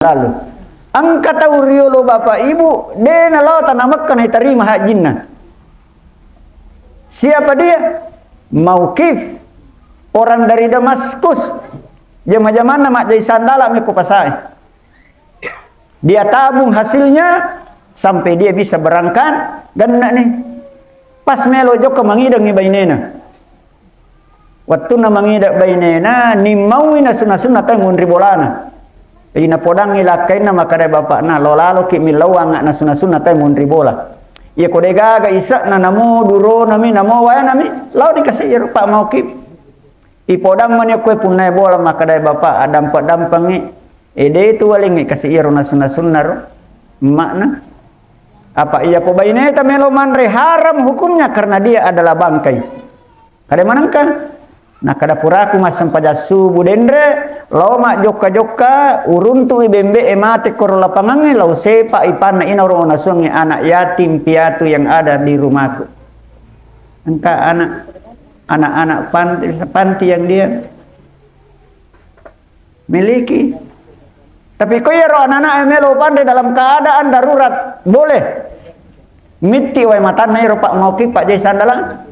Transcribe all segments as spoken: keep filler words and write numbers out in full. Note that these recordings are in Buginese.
lalu. Engka tau riolo bapak ibu, de nalao tana Mekka naitarima hajjinna. Siapa dia? Mauqif, orang dari Damaskus. Jama-jamanna majjai sandala mekko pasae. Dia tabung hasilnya sampai dia bisa berangkat, genna ni. Pas melo jokka mangidengi bainena. Wettunna mangideng bainena, nimmaui nasu-nasunna tau monri bolana. Jadi napodangngi lakkainna, makkadai bapakna, "Lo laloki millauangnga nasu-nasunna tau monri bola. Iya ko degaga ise'na, namo duronami, namo waenami, lao dikasih iyaro Pak Mauqif." Ipodang mani okkoe punnae bola, makkadai bapak, "Addampe-dampengngi." Ede tu walingngi kasi iyaro nasu-nasunna ro, emmakna. Apa iya ko baineta melo manre, haram hukumnya karena dia adalah bangkai. Kada manengka. Nakkada puraku massempajang subuh denre, lao majjokka-jokka, uruntu'i bembe'e mate koro lapangangnge, lao sepa ipanna inaro nasuangngi anak yatim piatu yang ada di rumahku. Engka anak, anak-anak panti, panti yang dia miliki. Tapi ko iyaro anak-anak melo panre dalam keadaan darurat, boleh. Mitti wae matanna iyaro Pak Mauqif, Pak Jai Sandala.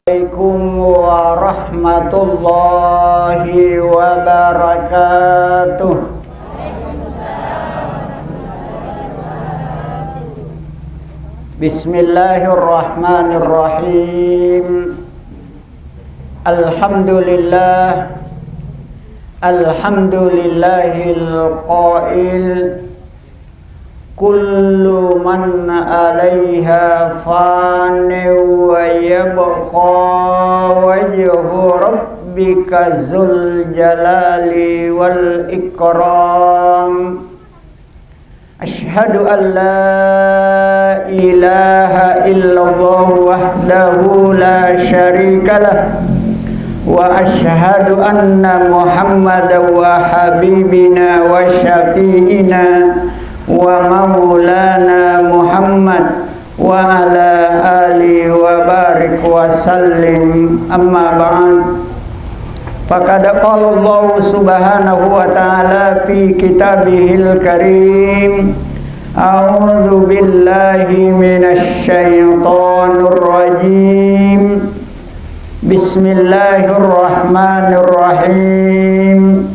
Assalamualaikum warahmatullahi wabarakatuh. Bismillahirrahmanirrahim. Alhamdulillah. Alhamdulillahil qail, "Kullu man 'alaiha fanin wa yabqa wajhu rabbika dzul jalali wal ikram." Asyhadu an la ilaha illallah wahdahu la syarika lah, wa asyhadu anna Muhammadan wa habibina wa syafi'ina wa maulana Muhammad wa ala ali wa barik wa sallim, amma ba'd. Faqad qala Allahu subhanahu wa ta'ala fi kitabihil karim, a'udzu billahi minasy syaithanir rajim. Bismillahirrahmanirrahim.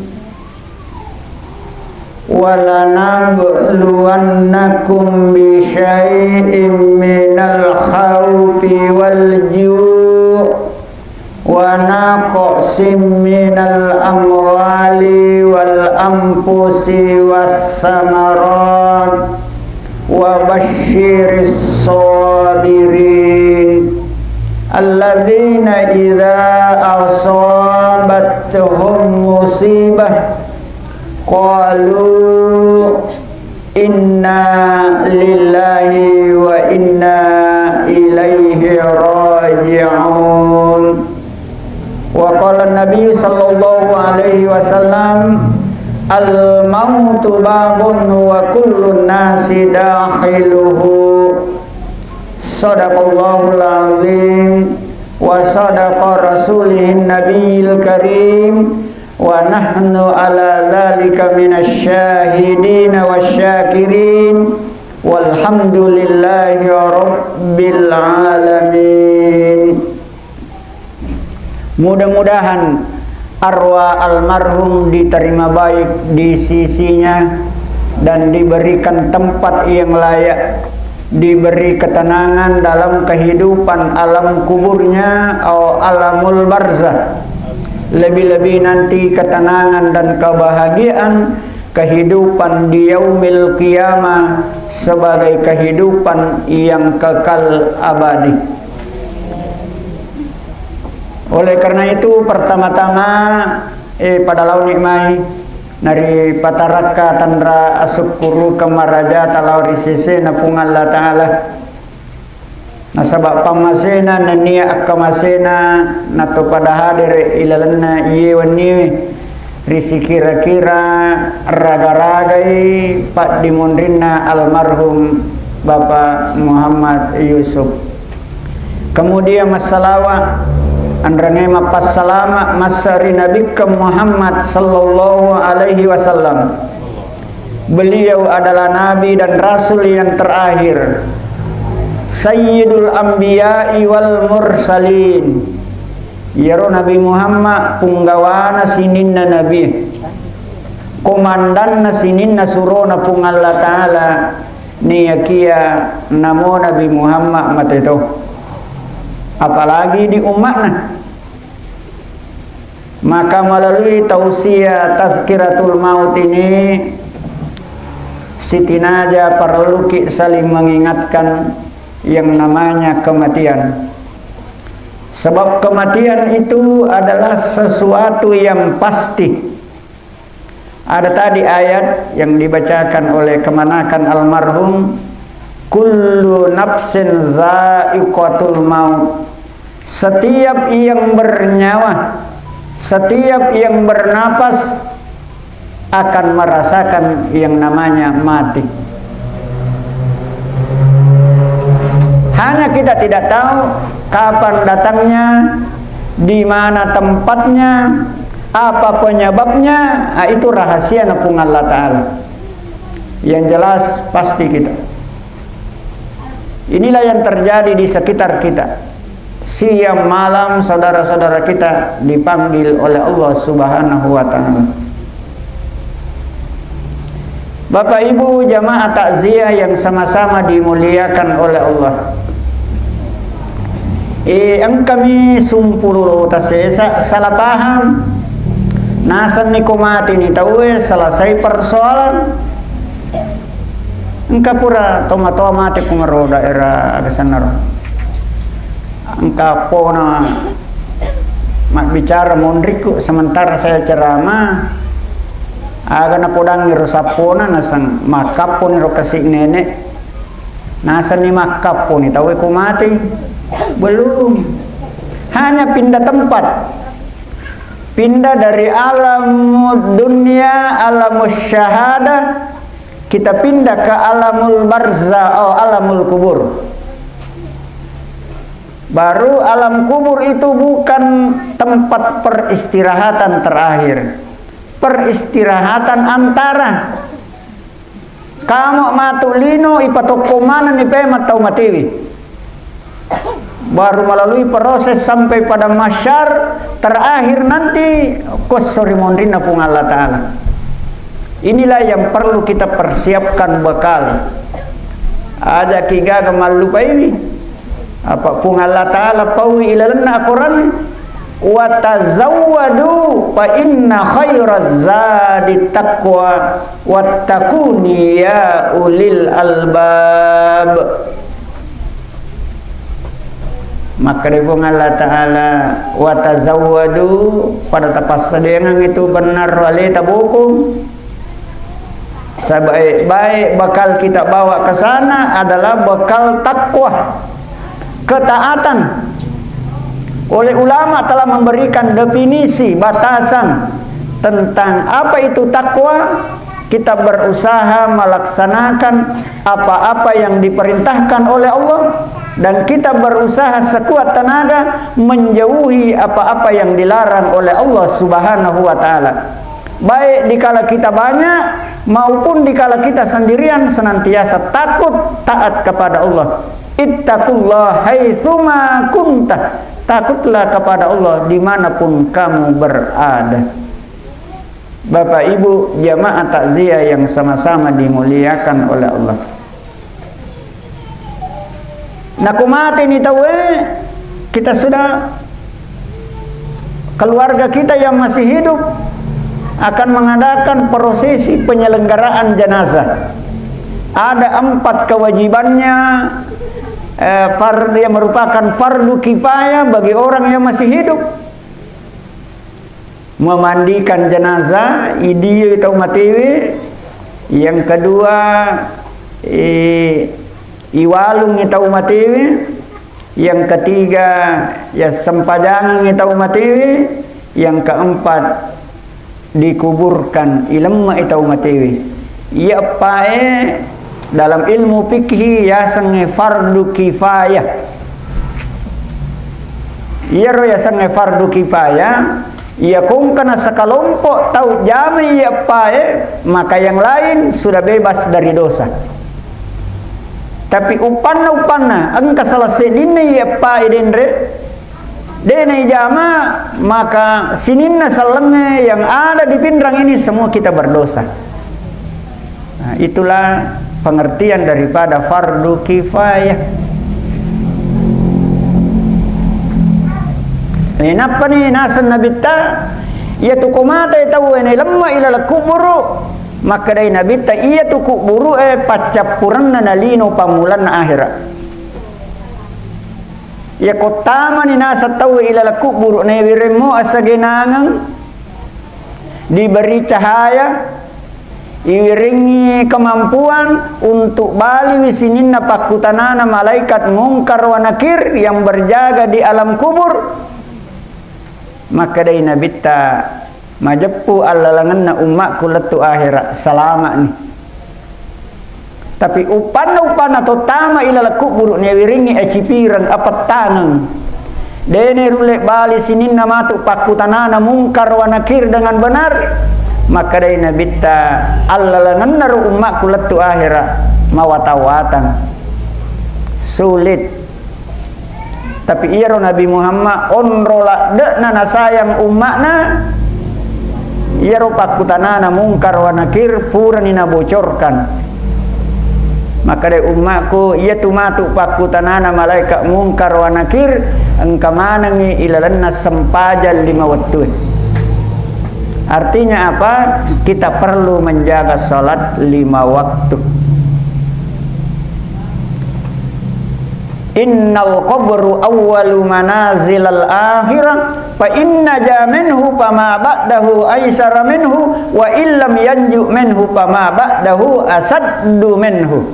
Walanabluwannakum bisyai'im minal khaufi wal ju' wa naqsim minal amwali wal anfusi wath thamarat. Wa basyiris sabirin, alladzina idza asabathum musibah qalu inna lillahi wa inna ilaihi raji'un. Wa qala Nabi sallallahu alaihi wasallam, "Al mautu babun wa kullun nasi dakhiluhu." Sadaqallahul azim wa sadaqa rasulihin nabiyil karim wa nahnu ala dzalika minasy syahidin wasy syakirin. Walhamdulillahi rabbil alamin. Mudah-mudahan arwah almarhum diterima baik di sisinya dan diberikan tempat yang layak, diberi ketenangan dalam kehidupan alam kuburnya atau alamul barzah. Lebih-lebih nanti ketenangan dan kebahagiaan kehidupan di yaumil qiyamah sebagai kehidupan yang kekal abadi. Oleh karena itu, pertama-tama, eh, pada laoni mai naripatarakka tanra asukkuru kemaraja talao ri sesena Puang Allah Ta'ala. Nasaba pammasena nennia akkamasena nato pada hadere ilalenna iye wenniwe. Ri sikira-kira raga-ragai paddimonrinna almarhum Bapak Muhammad Yusuf. Kemudian massalawa, anrange mappassalama massa ri Nabikka Muhammad sallallahu alaihi wasallam. Beliau adalah nabi dan rasul yang terakhir. Sayyidul anbiya'i wal mursalin. Iyaro Nabi Muhammad punggawana sininna nabi, komandanna sininna surona Puang Allah Ta'ala, niyakiya namo Nabi Muhammad mate to, apalagi di umma'na. Maka melalui tausiah tazkiratul maut ini, sitinaja parelluki saling mengingatkan yang namanya kematian. Sebab kematian itu adalah sesuatu yang pasti. Ada tadi ayat yang dibacakan oleh kemanakan almarhum, "Kullu nafsin za'iqatul maut." Setiap yang bernyawa, setiap yang bernapas akan merasakan yang namanya mati. Hanya kita tidak tahu kapan datangnya, di mana tempatnya, apa penyebabnya, ah, itu rahasia na Puang Allah Ta'ala. Yang jelas pasti kita. Inilah yang terjadi di sekitar kita. Siang malam saudara-saudara kita dipanggil oleh Allah Subhanahu wa Ta'ala. Bapak Ibu jamaah takziah yang sama-sama dimuliakan oleh Allah. Eh, engkami sumpulu tasesa salah paham. Nasenni ko mati ni tauwe, selesai persoalan. Engka pura tomatoa mate ku maro daerah aga sennaro. Engka pona mabbicara monriku sementara saya ceramah. Aga napodangi ro sappona nasang makkapponi ro kasi nenek. Nasenni makkapponi tauwe ku mate. Belum. Hanya pindah tempat. Pindah dari alam dunia, alam syahadah, kita pindah ke alamul barzah, oh, alamul kubur. Baru alam kubur itu bukan tempat peristirahatan terakhir. Peristirahatan antara. Kamo matu lino, ipatokko manenni pemeng tau matewi. Baru melalui proses sampai pada mahsyar, terakhir nanti kuesso ri monrinna Puang Allah Ta'ala. Inilah yang perlu kita persiapkan bekal. Aja ki gaga mallupai ini. Apa Puang Allah Ta'ala paui ilalenna akorangnge, "Wa tazawwadu fa inna khairaz zadi taqwa, wattaquni ya ulil albab." Makkeda Puang Allah Ta'ala, "Wa tazawwadu," pada tapassadiangang itu benar aleta bokong. Sebaik-baik bekal kita bawa ke sana adalah bekal takwa, ketaatan. Oleh ulama telah memberikan definisi, batasan tentang apa itu takwa. Kita berusaha melaksanakan apa-apa yang diperintahkan oleh Allah dan kita berusaha sekuat tenaga menjauhi apa-apa yang dilarang oleh Allah Subhanahu wa Ta'ala. Baik dikala kita banyak maupun dikala kita sendirian, senantiasa takut taat kepada Allah. Ittaqullah haitsuma kunta. Takutlah kepada Allah dimanapun kamu berada. Bapak Ibu jamaah takziah yang sama-sama dimuliakan oleh Allah. Nako mate ni tauwe, kita sudah, keluarga kita yang masih hidup akan mengadakan prosesi penyelenggaraan jenazah. Ada empat kewajibannya, eh, far-, yang merupakan fardu kifayah bagi orang yang masih hidup. Memandikan jenazah, idio tau matewe. Yang kedua, eh, iwalungi tau matewe. Yang ketiga, ya sempajangi tau matewe. Yang keempat, dikuburkan, ilemme'i tau matewe. Iya eppae dalam ilmu fikih yasengnge fardu kifayah. Iyaro yasengnge fardu kifayah, iya kongkana sekelompok tau jamai iya eppae, maka yang lain sudah bebas dari dosa. Tapi uppanna-uppanna, engka salah seddinna iya eppae denre, de naijama, maka sininna sellengnge yang ada di Pinrang ini semua kita berdosa. Nah, itulah pengertian daripada fardu kifayah. Eh, nappani naseng Nabitta, iyatu ko mate tauwe nailemma ilaleng kuburu, makkedai Nabitta, iyatu kuburu'e paccappurenna nalino pammulanna ahera. Iyako tamani naseng tauwe ilaleng kuburu, naiweremmo asagenangeng, diberi cahaya, iwirengngi kemampuan untuk baliwi sininna pakkutanana malaikat Mungkar wa Nakir yang berjaga di alam kubur. Makkedai Nabitta, majeppu allalengenna ummakku lettu ahera, salama'ni. Tapi uppanna-uppanna to tama ilaleng kuburu, newirengngi acipireng, apettangeng. De nerulle bali sininna matu pakkutanana Mungkar wa Nakir dengan benar. Makkedai Nabitta, allalengennaro ummakku lettu ahera, mawatang-watang. Sulit. Tapi iyaro Nabi Muhammad onro ladde'na nasayang umma'na, iyaro pakkutanana Mungkar wa Nakir purani nabocorkan. Makkedai ummakku, iyatu matu pakkutanana malaikat Mungkar wa Nakir, engka manengngi ilalenna sempajang lima wettue. Artinya apa? Kita perlu menjaga salat lima waktu. Innal qabru awwalu manazilal akhirah, fa inna ja minhu fama ba'dahu aisara minhu, wa illam yanju minhu fama ba'dahu asaddu minhu.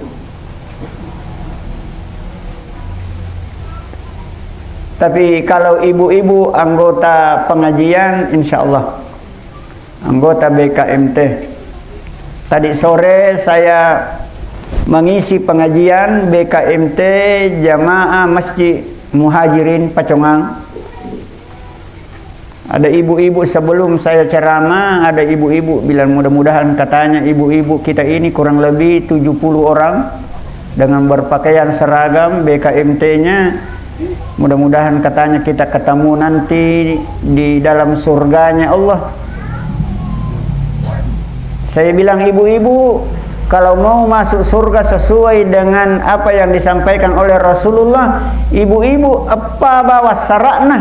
Tapi kalau ibu-ibu anggota pengajian, insya Allah. Anggota B K M T. Tadi sore saya mengisi pengajian B K M T jamaah Masjid Muhajirin Pacongang. Ada ibu-ibu, sebelum saya ceramah, ada ibu-ibu bilang, mudah-mudahan, katanya, ibu-ibu kita ini kurang lebih tujuh puluh orang dengan berpakaian seragam B K M T-nya. Mudah-mudahan, katanya, kita ketemu nanti di dalam surganya Allah. Saya bilang, ibu-ibu, kalau mau masuk surga sesuai dengan apa yang disampaikan oleh Rasulullah, ibu-ibu, eppa bawang sara'na.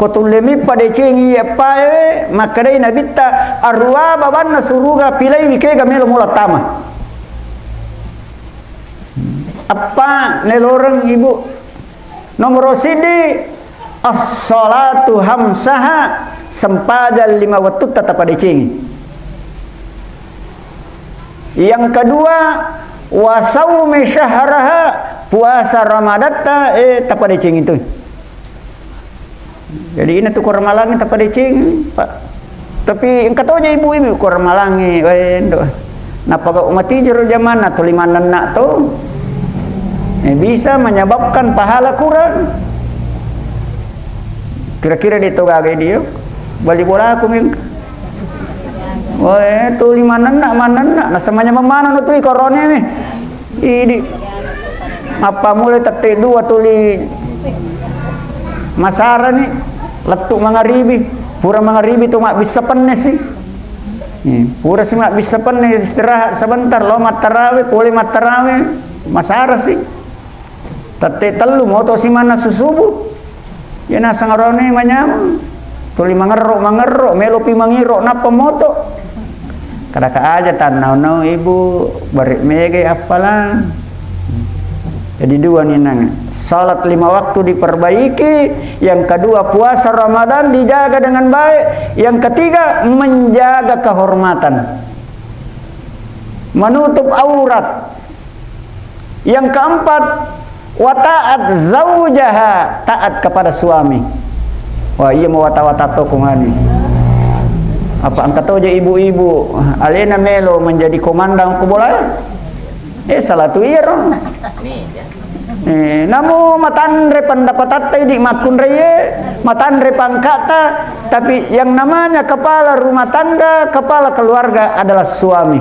Ko tulle mi padecengi eppae, makkedai Nabitta, arua babanna suruga, pilaiwi kega melo mula tama. Eppa neloreng, ibu. Nomoro siddi, as-salatu hamsaha, sempajang lima wettutta tapadecengi. Yang kedua, wa saumi syahraha, puasa Ramadatta, eh, tapadecengi tu. Jadi, ina tu ko ramalangnge tapadecengi, Pak. Tapi engka toja ibu-ibu ko ramalangnge, wae, ndo. Nappa ko matijero jamanna tuli manenna to. Eh, bisa menyebabkan pahala kurang. Kira-kira de to gaga dio. Bali bolaku meng. Wae, tuli manenna, manenna. Nasemanya memana no tuli korone me. Idi. Mappammula tette dua tuli masarani, lettu mangaribi. Pura mangaribi tu mabbissa penne si. Eh, pura si mabbissa penne, istirahat sebentar, lo mattarawe, pole mattarawe, masara si. Tette tellu moto si manna susubu. Iya naseng arone manyameng. Tuli mangerro, mangerro, melopi mangiro, nappa moto. Kadaka aja tannau-nau ibu, bari mega appalang. Jadi dua ni nang. Salat lima waktu diperbaiki, yang kedua puasa Ramadan dijaga dengan baik, yang ketiga menjaga kehormatan. Menutup aurat. Yang keempat, wa taat zaujaha, taat kepada suami. Wah, iya mawata-wata tokongani. Apa engka toje ibu-ibu, alena melo menjadi komandan ko bola? Eh, salah tu iyaro. Eh, namo matanre pendapatatta idi makkunraie, matanre pangkata, tapi yang namanya kepala rumah tangga, kepala keluarga adalah suami.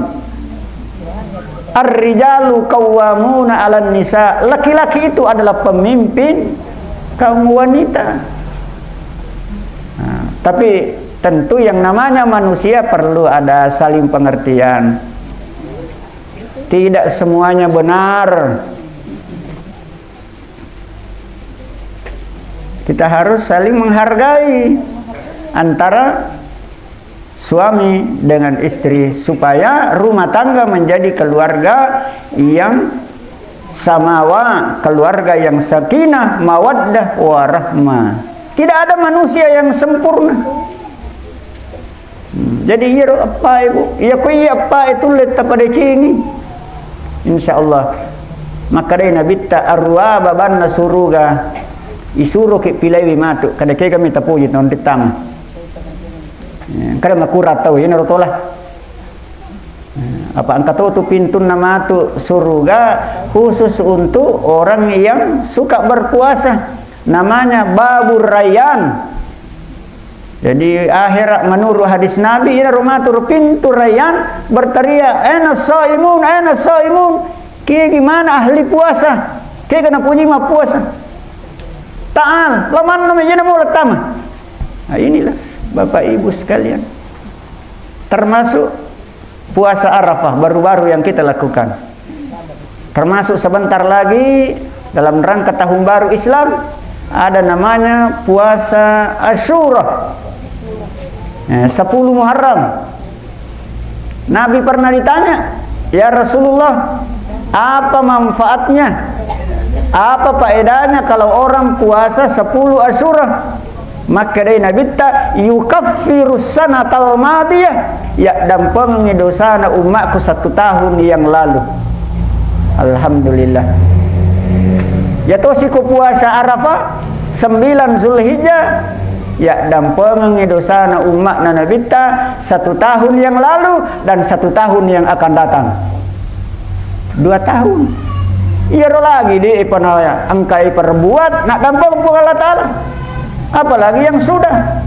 Ar-rijalu qawwamuna 'alan nisa. Laki-laki itu adalah pemimpin kaum wanita. Nah, tapi tentu yang namanya manusia perlu ada saling pengertian. Tidak semuanya benar. Kita harus saling menghargai antara suami dengan istri supaya rumah tangga menjadi keluarga yang samawa, keluarga yang sakinah, mawaddah, warahmah. Tidak ada manusia yang sempurna. Hmm, jadi iyaro eppa ibu, iya ko iya eppa itu letta pada cini. Insya Allah. Makkedai Nabitta, arua babanna suruga isuroki pilaiwi matu, kada kegami tapuji naonrittama. Eh, kada makura tau, iyana rotola. Eh, apa engka to tu pintunna matu suruga khusus untuk orang yang suka berpuasa. Namanya Babur Rayyan. Jadi, akhirat menurut hadis Nabi, ina rumah tur pintu Rayyan berteriak, "Aina shaimun, aina shaimun?" Kegi mana ahli puasa? Kega napuji mappuasa? Ta'al, lamanna mejana mau letama. Nah, inilah Bapak Ibu sekalian. Termasuk puasa Arafah baru-baru yang kita lakukan. Termasuk sebentar lagi dalam rangka tahun baru Islam ada namanya puasa Asyura. Eh, sepuluh Muharram. Nabi pernah ditanya, "Ya Rasulullah, apa manfaatnya? Apa faedahnya kalau orang puasa sepuluh Asyura?" Makkedai Nabitta, "Yukaffirus sanatal madiyah," yaddampengengngi dosana ummakku satu tahun yang lalu. Alhamdulillah. Yatosi ko puasa Arafah, sembilan Zulhijjah, yaddampengengngi dosana ummakna Nabitta satu tahun yang lalu dan satu tahun yang akan datang. Dua tahun. Iyaro lagi de' pernah engkai perbuat, nak dampeng Puang Allah Ta'ala. Apalagi yang sudah.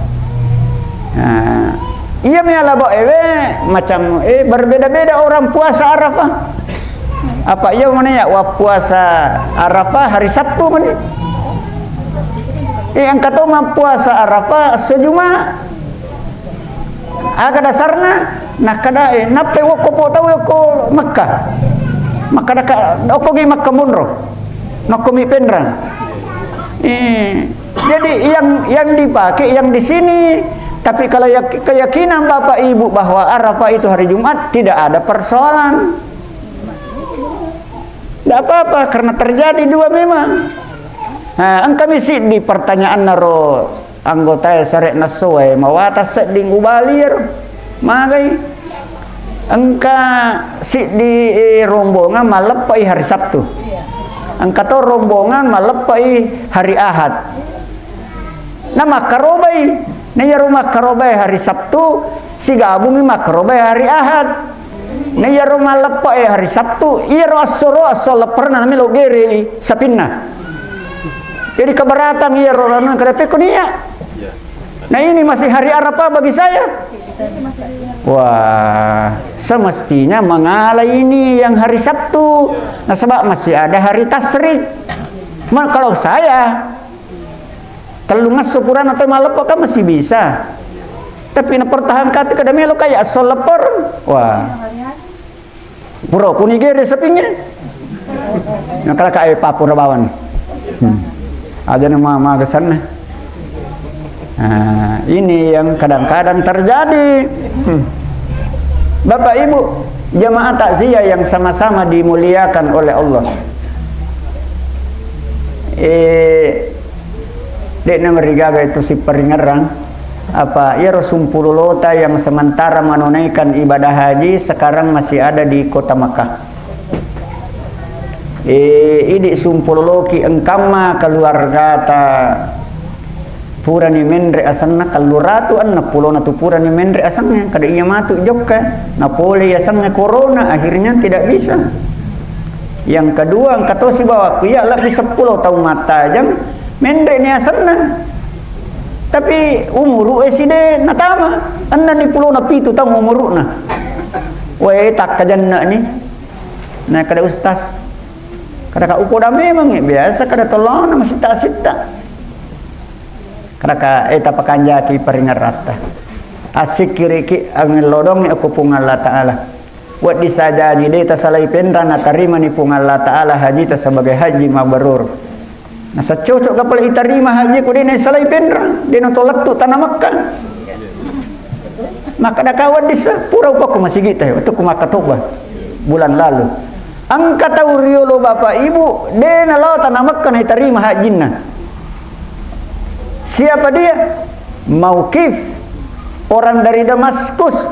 Nah, iya mi alaba ewe macam, eh, berbeda-beda orang puasa Arafah. Apa iya mana ya, wa puasa Arafah hari Sabtu mana? Eh, engka to mappuasa Arafah esso Jumat. Aga dasarna, nakkada, eh, nappai wokko po tau wokko Mekka. Makkada ka, okko gi Mekka monro. Nokko mi penrang. Eh, jadi yang, yang dipakai yang di sini, tapi kalau yak-, keyakinan Bapak Ibu bahwa Arafah itu hari Jumat, tidak ada persoalan. Tidak apa-apa, karena terjadi dua memang. Nah, engka mi siddi pertanyaan naro anggotae sare' nassoe mawatang sedding ubali ero. Magai. Engka siddi, eh, rombongan malleppai hari Sabtu. Engka to rombongan malleppai hari Ahad. Na makkarobai. Na iyaro makkarobai hari Sabtu, sigabungi makkarobai hari Ahad. Na iyaro malleppai hari Sabtu, iyaro assoro, esso lepperna namelo gerei sapinna. Jadi keberatan iyaro anu kada pekko nia. Nah, ini masih hari Arafah bagi saya. Wah, semestinya mengalah ini yang hari Sabtu. Nasaba masih ada hari tasyrik. Ma-, kalau saya, tellung esso purana tau malleppa kan masih bisa. Tapi napertahankan tu kada melo kaya esso lepper. Wah. Pura kuni gere sapingnge. Nakala kae papura bawang. Hmm. Aja na ma-, magasanna. Nah, ini yang kadang-kadang terjadi. Hmm. Bapak Ibu, jamaah takziah yang sama-sama dimuliakan oleh Allah. Eh, de'na marigaga itu siparingerrang. Apa iyaro sumpulolota yang sementara menunaikan ibadah haji sekarang masih ada di kota Makkah. Eh, idi sumpuloloki engkamma keluargata Purani menre asenna tellu ratu enneng pulona tu purani menre asengnge, kada iya matu jokka, napole asengnge corona, akhirnya tidak bisa. Yang kedua, engka tosi bawaku, iya lebbi seppulo taung mattajang, menre ni asenna. Tapi umuru e side natama, enneng ni pulona pitu taung umuruna. Wae, takkajanna ni. Nah, kada ustaz. Kada ka upoda memang, eh, biasa kada tolona masita-sita. Kada ka, eh, tapakanjaki paringeratta. Assikkiriki angellodongi okko Puang Allah Ta'ala. Wedding sajaji de tasalai penra natarimani Puang Allah Ta'ala hajita sebagai haji mabrur. Nasa cocok kapala itarima haji ko de na salai penra, de na to lettu tanah Makkah. Makkada ka wedding sa, pura upakku masigi te, waktu ku makkatoba bulan lalu. Engka tau riolo bapak ibu, de na lao tanah Makkah na itarima hajinna. Siapa dia? Mauqif, orang dari Damaskus.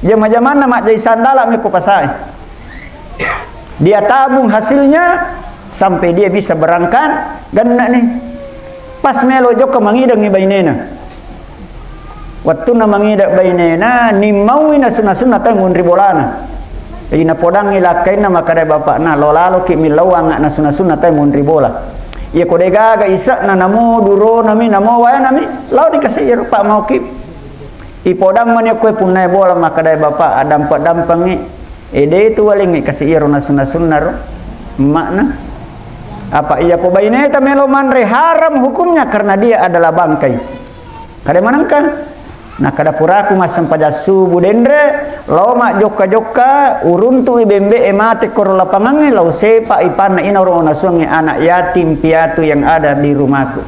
Jama-jamanna majjai sandala mekko pasae. Dia tabung hasilnya sampai dia bisa berangkat, genna ni. Pas melo jokka mangidangngi bainena. Wettunna mangida bainena, nimmaui nasu-nasunna tai munri bolana. Jadi napodangngi lakkainna makkada bapakna, lo laloki millauang nasu-nasunna tai munri bola. Iya ko de gaga ise'na namo duronami namo waenami, lao dikasih iyaro Pak Mauqif. Ipodang mani okkoe punnae bola makkada bapak, addampeng-dampengngi. Eh, de tu walengngi kasi iyaro nasu-nasunna ro, emma'na. Apa iya ko baineta melo manre haram hukumnya karena dia adalah bangkai. Kada manengka. Nah, kada puraku massempajang subuh denre, lao majjokka-jokka, uruntu'i bembe e mate koro lapangangnge, lao sepa ipanna inaro nasuangnge anak yatim piatu yang ada di rumahku.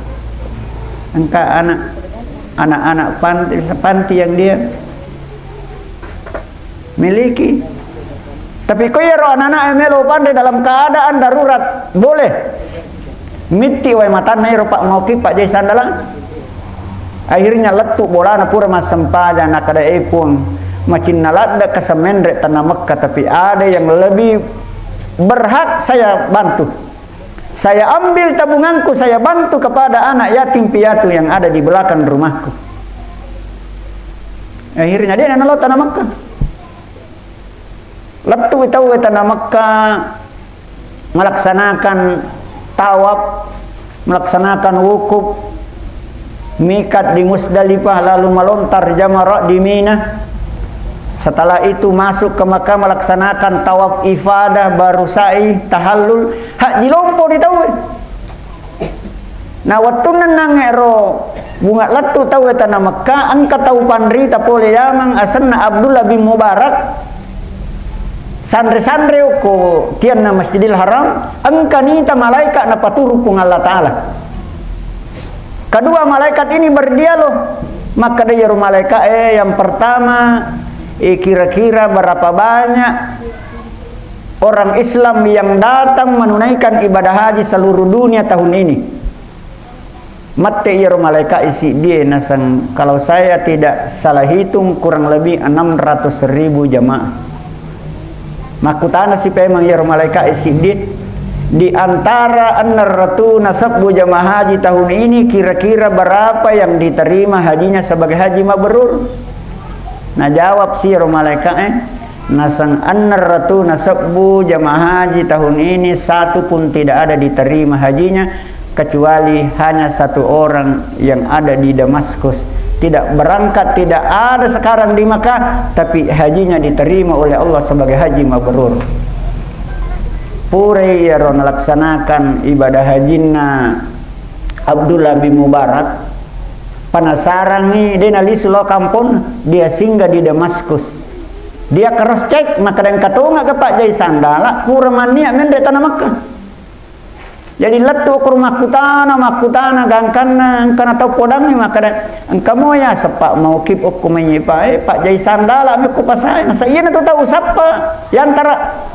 Engka anak, anak-anak panti, panti yang dia miliki. Tapi ko iyaro anak-anak e melo panre dalam keadaan darurat, boleh. Mitti wae matanna ero Pak Mauqif, Pak Jai Sandala. Akhirnya lettu bolana pura massempajang, nakkada, "Eh, Puang, macinna ladde ka semenre tanah Mekah, tapi ada yang lebih berhak saya bantu." Saya ambil tabunganku, saya bantu kepada anak yatim piatu yang ada di belakang rumahku. Akhirnya de nalo tanah Mekah. Lettu tau tanah Mekah melaksanakan tawaf, melaksanakan wukuf, mikat di Musdalifah, lalu melontar jamarat di Mina. Setelah itu masuk ke Mekah melaksanakan tawaf ifadah, baru sa'i, tahallul, haji lompo di tau. Nah, wettunna nangnge ro bunga lettu tau tanah Mekah, engka tau panrita pole Yaman, asenna Abdullah bin Mubarak. Sanre-sanre okko tianna Masjidil Haram, engka nita malaikat napaturu Puang Allah Ta'ala. Kedua malaikat ini berdialog. Makkada iyaro malaikat, eh, yang pertama, eh, kira-kira berapa banyak orang Islam yang datang menunaikan ibadah haji seluruh dunia tahun ini? Mette iyaro malaikat isiddie naseng, kalau saya tidak salah hitung, kurang lebih enam ratus ribu jamaah. Makkutana si pemang iyaro malaikat isiddie, di antara enam ratus nasebbu jamaah haji tahun ini, kira-kira berapa yang diterima hajinya sebagai haji mabrur? Najawab si iyaro malaikat, eh, naseng enam ratus nasebbu jamaah haji tahun ini, satu pun tidak ada diterima hajinya, kecuali hanya satu orang yang ada di Damaskus. Tidak berangkat, tidak ada sekarang di Mekah, tapi hajinya diterima oleh Allah sebagai haji mabrur. Pura iyaro nalaksanakan ibadah hajinna Abdullah bin Mubarak, penasarangngi, de nalisu lao kampong, dia singgah di Damaskus. Dia cross check, makkada engka tonga ke Pak Jai Sandala, pura mannia menre tanah Mekah. Jadi lettu okko makkutana, makkutana gangkanna, engkana tau podangngi, makkada engka moya seppa mau kip okko mai Pak, eh, Pak Jai Sandala mekko pasae, nasa iyana tu tau sappa, yantara.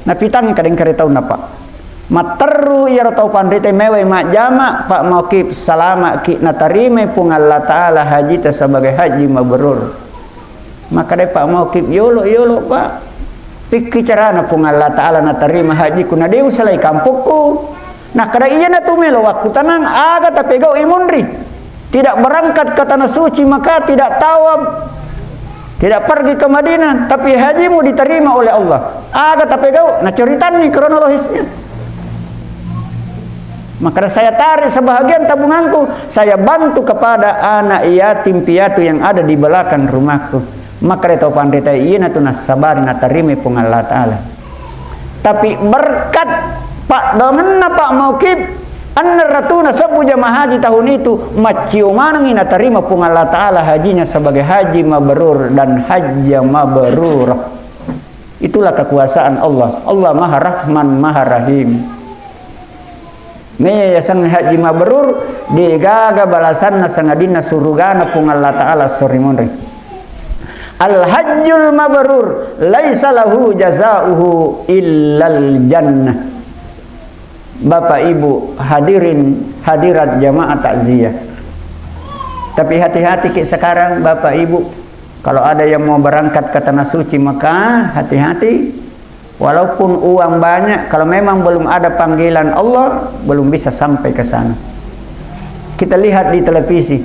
Napitangngi kada engka ri taunna, Pak. Matteru iyaro tau panrita mewai majjama, Pak Mauqif, salama'ki natarimai Puang Allah Ta'ala hajita sebagai haji mabrur. Makkedai Pak Mauqif, "Yolo, yolo, Pak. Pikki carana Puang Allah Ta'ala natarima hajiku, na de usalai kampokku." Nakkeda, "Iyana tu melo wakkutanang, aga tapegau'i munri?" Tidak berangkat ke Tanah Suci Mekah, tidak tawaf, tidak pergi ke Madinah, tapi hajimu diterima oleh Allah. Aga tapegau, naceritanni kronologisnya. Maka saya tarik sebahagian tabunganku, saya bantu kepada anak yatim piatu yang ada di belakang rumahku. Makkeda tau panrita, iyanatu nassabari natarimai Puang Allah Ta'ala. Tapi berkat paddoangenna Pak Mauqif, annerratuna sebbu jamaah haji tahun itu, maccio manengi natarima Puang Allah Ta'ala hajinya sebagai haji mabrur dan hajja mabrurah. Itulah kekuasaan Allah. Allah Maha Rahman, Maha Rahim. Meyaseng haji mabrur, degaga balasanna sangadinna surugana Puang Allah Ta'ala sorimonri. Al-hajjul mabrur laisa lahu jazauhu illal jannah. Bapak Ibu hadirin hadirat jamaah takziah. Tapi hati-hati ki sekarang Bapak Ibu, kalau ada yang mau berangkat ke Tanah Suci Mekah, hati-hati. Walaupun uang banyak, kalau memang belum ada panggilan Allah, belum bisa sampai ke sana. Kita lihat di televisi,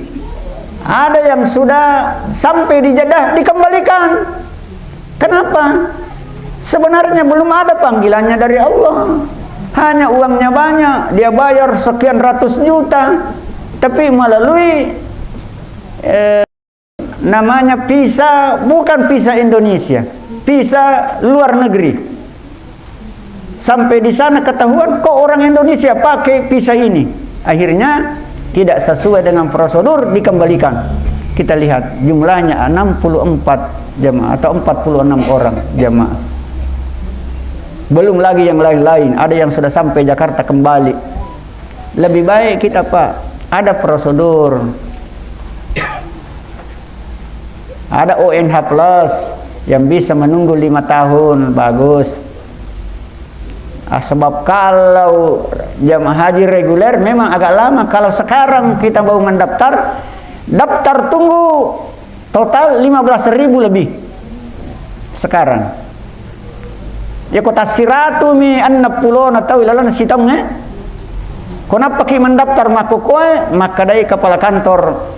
ada yang sudah sampai di Jeddah, dikembalikan. Kenapa? Sebenarnya belum ada panggilannya dari Allah. Hanya uangnya banyak, dia bayar sekian ratus juta, tapi melalui, eh, namanya visa, bukan visa Indonesia, visa luar negeri. Sampai di sana ketahuan, kok orang Indonesia pakai visa ini. Akhirnya tidak sesuai dengan prosedur, dikembalikan. Kita lihat jumlahnya enam puluh empat jemaah atau empat puluh enam orang jemaah. Belum lagi yang lain-lain, ada yang sudah sampai Jakarta kembali. Lebih baik kita, Pak, ada prosedur. Ada O N H plus yang bisa menunggu lima tahun, bagus. Ah, sebab kalau jamaah haji reguler memang agak lama. Kalau sekarang kita mau mendaftar, daftar tunggu total lima belas ribu lebih sekarang. Ya, ko tassiratu mi enneng pulona tau ilalenna sitaung, eh. Ko nappaki mendaftar makkokkoe, makkedai kepala kantor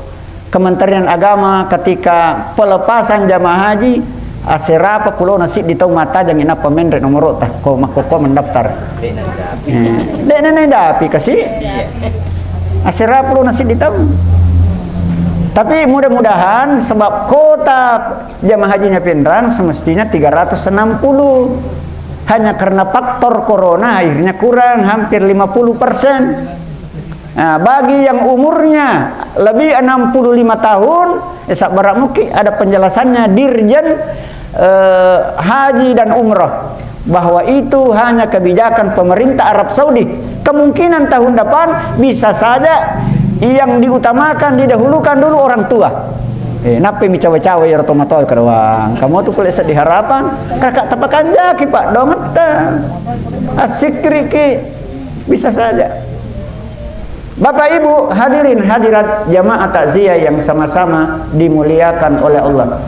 Kementerian Agama ketika pelepasan jamaah haji, asserapa pulona siddi tau mattajang inappa menre nomoro'ta, ko makkokkoe mendaftar. Eh, de' nene dapi kasi. Asserapa pulona siddi tau. Tapi mudah-mudahan sebab kota jamaah hajinya Pinrang semestinya tiga ratus enam puluh. Hanya karena faktor corona akhirnya kurang hampir lima puluh persen. Nah, bagi yang umurnya lebih enam puluh lima tahun, eh, sabbara muki ada penjelasannya Dirjen, eh, Haji dan Umroh, bahwa itu hanya kebijakan pemerintah Arab Saudi. Kemungkinan tahun depan bisa saja yang diutamakan, didahulukan dulu orang tua. Eh, nappai mi cawe-cawe iyaro tomatoa kada wang. Kamu tu kuliah sedih harapan, kakak tapakanjaki, Pak, dongetta. Assikriki, bisa saja. Bapak Ibu hadirin hadirat jamaah takziah yang sama-sama dimuliakan oleh Allah.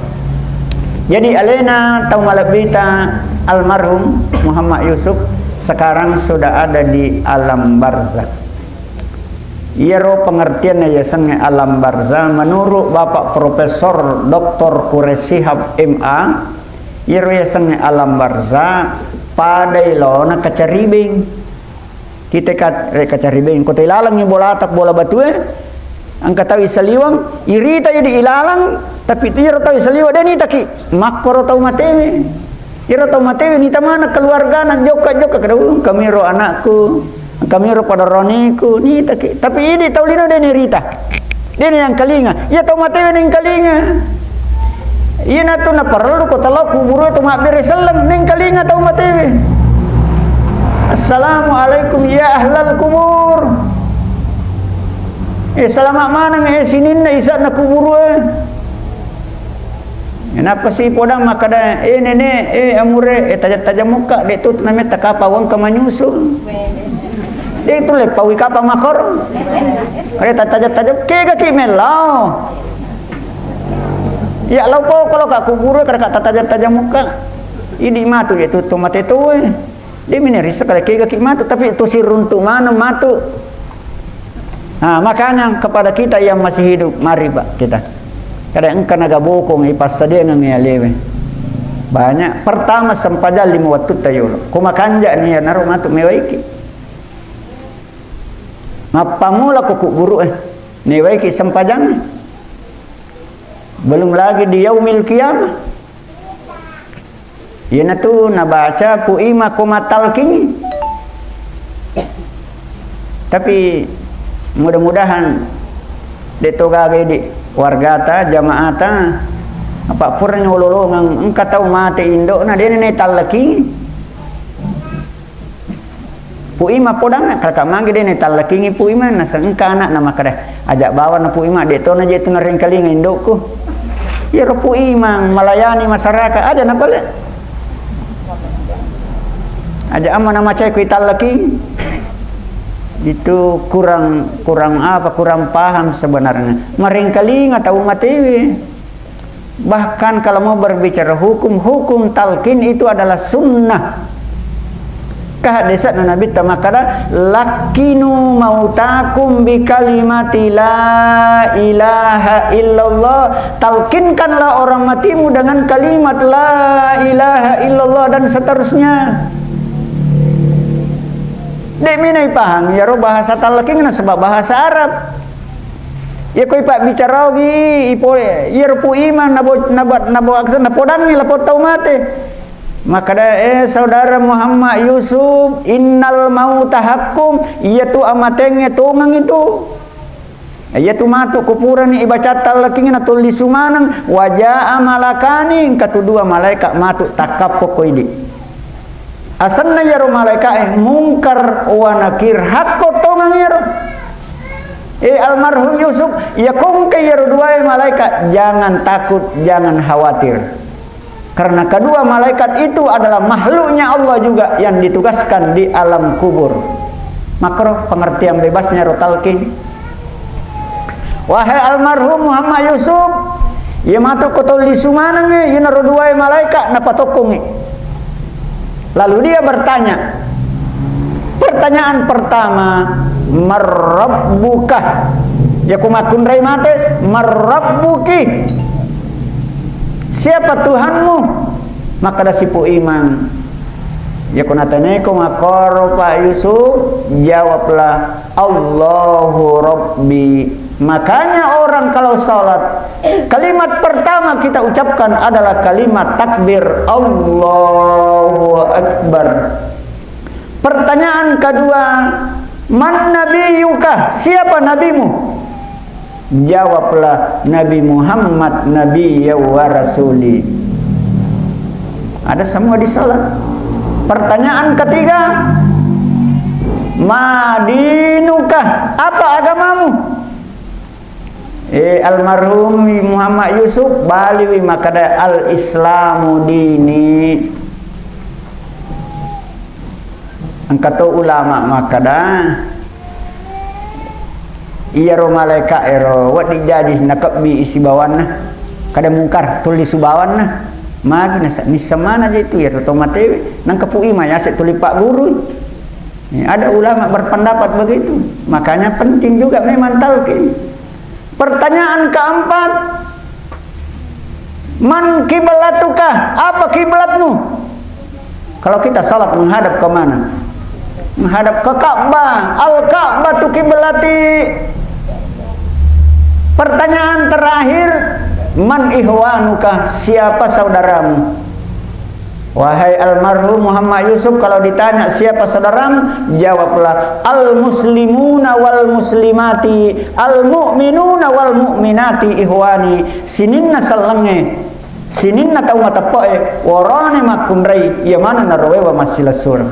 Jadi alena tau malebbita almarhum Muhammad Yusuf sekarang sudah ada di alam barzakh. Iyaro pengertianna yasengnge alam barzakh menurut Bapak Profesor Doktor Quraish Shihab M A, iyaro yasengnge alam barzakh padai laona kacaribeng. Kita ka-, re kacaribeng, ko tau ilalengngi bola atak, bola batue, engka tau isaliweng, irita idi ilalang, tapi iyaro tau isaliweng de' nitaki, makkoro tau matewe. Iyaro tau matewe nita maneng keluargana, jokka-jokka, kada ulung, kamiro anakku, kamiro pada roniku, nitaki. Tapi idi tau lino de' nirita. De' nengkalinga. Iya tau matewe nengkalinga. Iyanatu naparellu ko tau lao kuburu e to mabbere selleng, nengkalinga tau matewe. Assalamualaikum ya ahlal kubur. Eh, salama maneng, eh, sininna isa'na kuburu e. Nappasi podang makkeda, "Eh, Nenek, eh, Amure, eh, tajang-tajang mukka, de' tu nametta kapa wengka manyusul." De' tu leppaui kapa makkoro. Re tajang-tajang, kegaki mellau. Iya, lao poko lao ka kuburu, kada ka tajang-tajang mukka. Idi matu de' tu to mate tau e. De' mi narisseng kale kegaki matu, tapi tu siruntu maneng matu. Nah, makanya kepada kita yang masih hidup, mari, Pak, kita. Kada engka naga bokong ipassadiangengngi alewe. Banyak. Pertama, sempajang lima wattutta yolo. Ko makanja'ni iyanaro matu mewaiki. Mappamula ko kuburu e, mewaiki sempajangnge. Belum lagi di yaumil qiyamah. Iyanatu nabaca Pu Ima ko mattalkingngi. Tapi mudah-mudahan de' to gaga idi wargata, jamaata, apa purani ololongeng engka tau mate indo'na, de'na natallekingngi. Pu Ima podanna, kalaka magi de' natallekingngi Pu Ima, naseng engka ana'na makkeda, "Aja' bawanna Pu Ima, de' tona je' tu narengkalinga indo'ku." Iyaro Pu Ima melayani masyarakat, aja' napale. Aja' amma namacai ku itallekingngi. Itu kurang, kurang apa, kurang paham sebenarnya. Marengkalinga tau matewe. Bahkan kalau mau berbicara hukum, hukum talqin itu adalah sunnah. Ka hadisna Nabitta makkada, "Laqqinu mautakum bi kalimati la ilaha illallah." Talqinkanlah orang matimu dengan kalimat la ilaha illallah dan seterusnya. De' minai paham iyaro bahasa talqin nasaba bahasa Arab. Iya ko ipabbicara ogi, ipo-, iyaro Pu Ima nabo-, naba-, nabo aksa-, napodangngi lapong tau mate. Makkada, "Eh, saudara Muhammad Yusuf, innal mauta haqqum, iyatu amatengnge tongeng itu." Iyatu matu ko purani ibaca talqingnge natollisu maneng, "Wa jaa malakani," engka tu dua malaikat matu takkappo ko idi. Asenna iyaro malaika'e Mungkar wa Nakir, hakko tongeng iyaro. Eh, almarhum Yusuf, iya ko engka iyaro duae malaikat, jangan takut, jangan khawatir. Karena kedua malaikat itu adalah makhluknya Allah juga yang ditugaskan di alam kubur. Makkoro pengertian bebasnya ro talqin. Wahai almarhum Muhammad Yusuf, iya matu ko tollisu manengngi, iyanaro duae malaikat napatokkongngi. Lalu dia bertanya, pertanyaan pertama, "Man rabbuka?" Iya ko makkunrai mate, "Man rabbuki?" Siapa Tuhanmu? Makkada si Pu Imang, "Iya ko nataneko makkoro, Pak Yusuf, jawablah, 'Allahu Rabbi.'" Makanya orang kalau salat, kalimat pertama kita ucapkan adalah kalimat takbir, "Allahu Akbar." Pertanyaan kedua, "Man nabiyuka?" Siapa nabimu? Jawablah, "Nabi Muhammad, nabi wa rasuli." Ada semua di salat. Pertanyaan ketiga, "Ma dinuka?" Apa agamamu? Eh, almarhum Muhammad Yusuf baliwi makkada, "Al-Islamu dini." Engka to ulama makkada, iyaro malaika ero wedding jaji nakebbi sibawanna. Kada Mungkar, tuli sibawanna. Magi nasa-, nissemana je tu iyaro to matewe. Nangka Pu Imang yase tuli pagguru. Eh, ada ulama berpendapat begitu. Makanya penting juga memang talqin. Pertanyaan keempat, "Man kiblatuka?" Apa kiblatmu? Kalau kita salat menghadap ke mana? Menghadap ke Ka'bah. "Al-Ka'batu kiblati." Pertanyaan terakhir, "Man ikhwanuka?" Siapa saudaramu? Wahai almarhum Muhammad Yusuf, kalau ditanya siapa saudaramu, jawablah, "Al-muslimuna wal muslimati, al-mu'minuna wal mu'minati ikhwani." Sininna sellengnge, sininna tau mateppe'e, worone makkunrai, iya maneng narowewa massilessureng.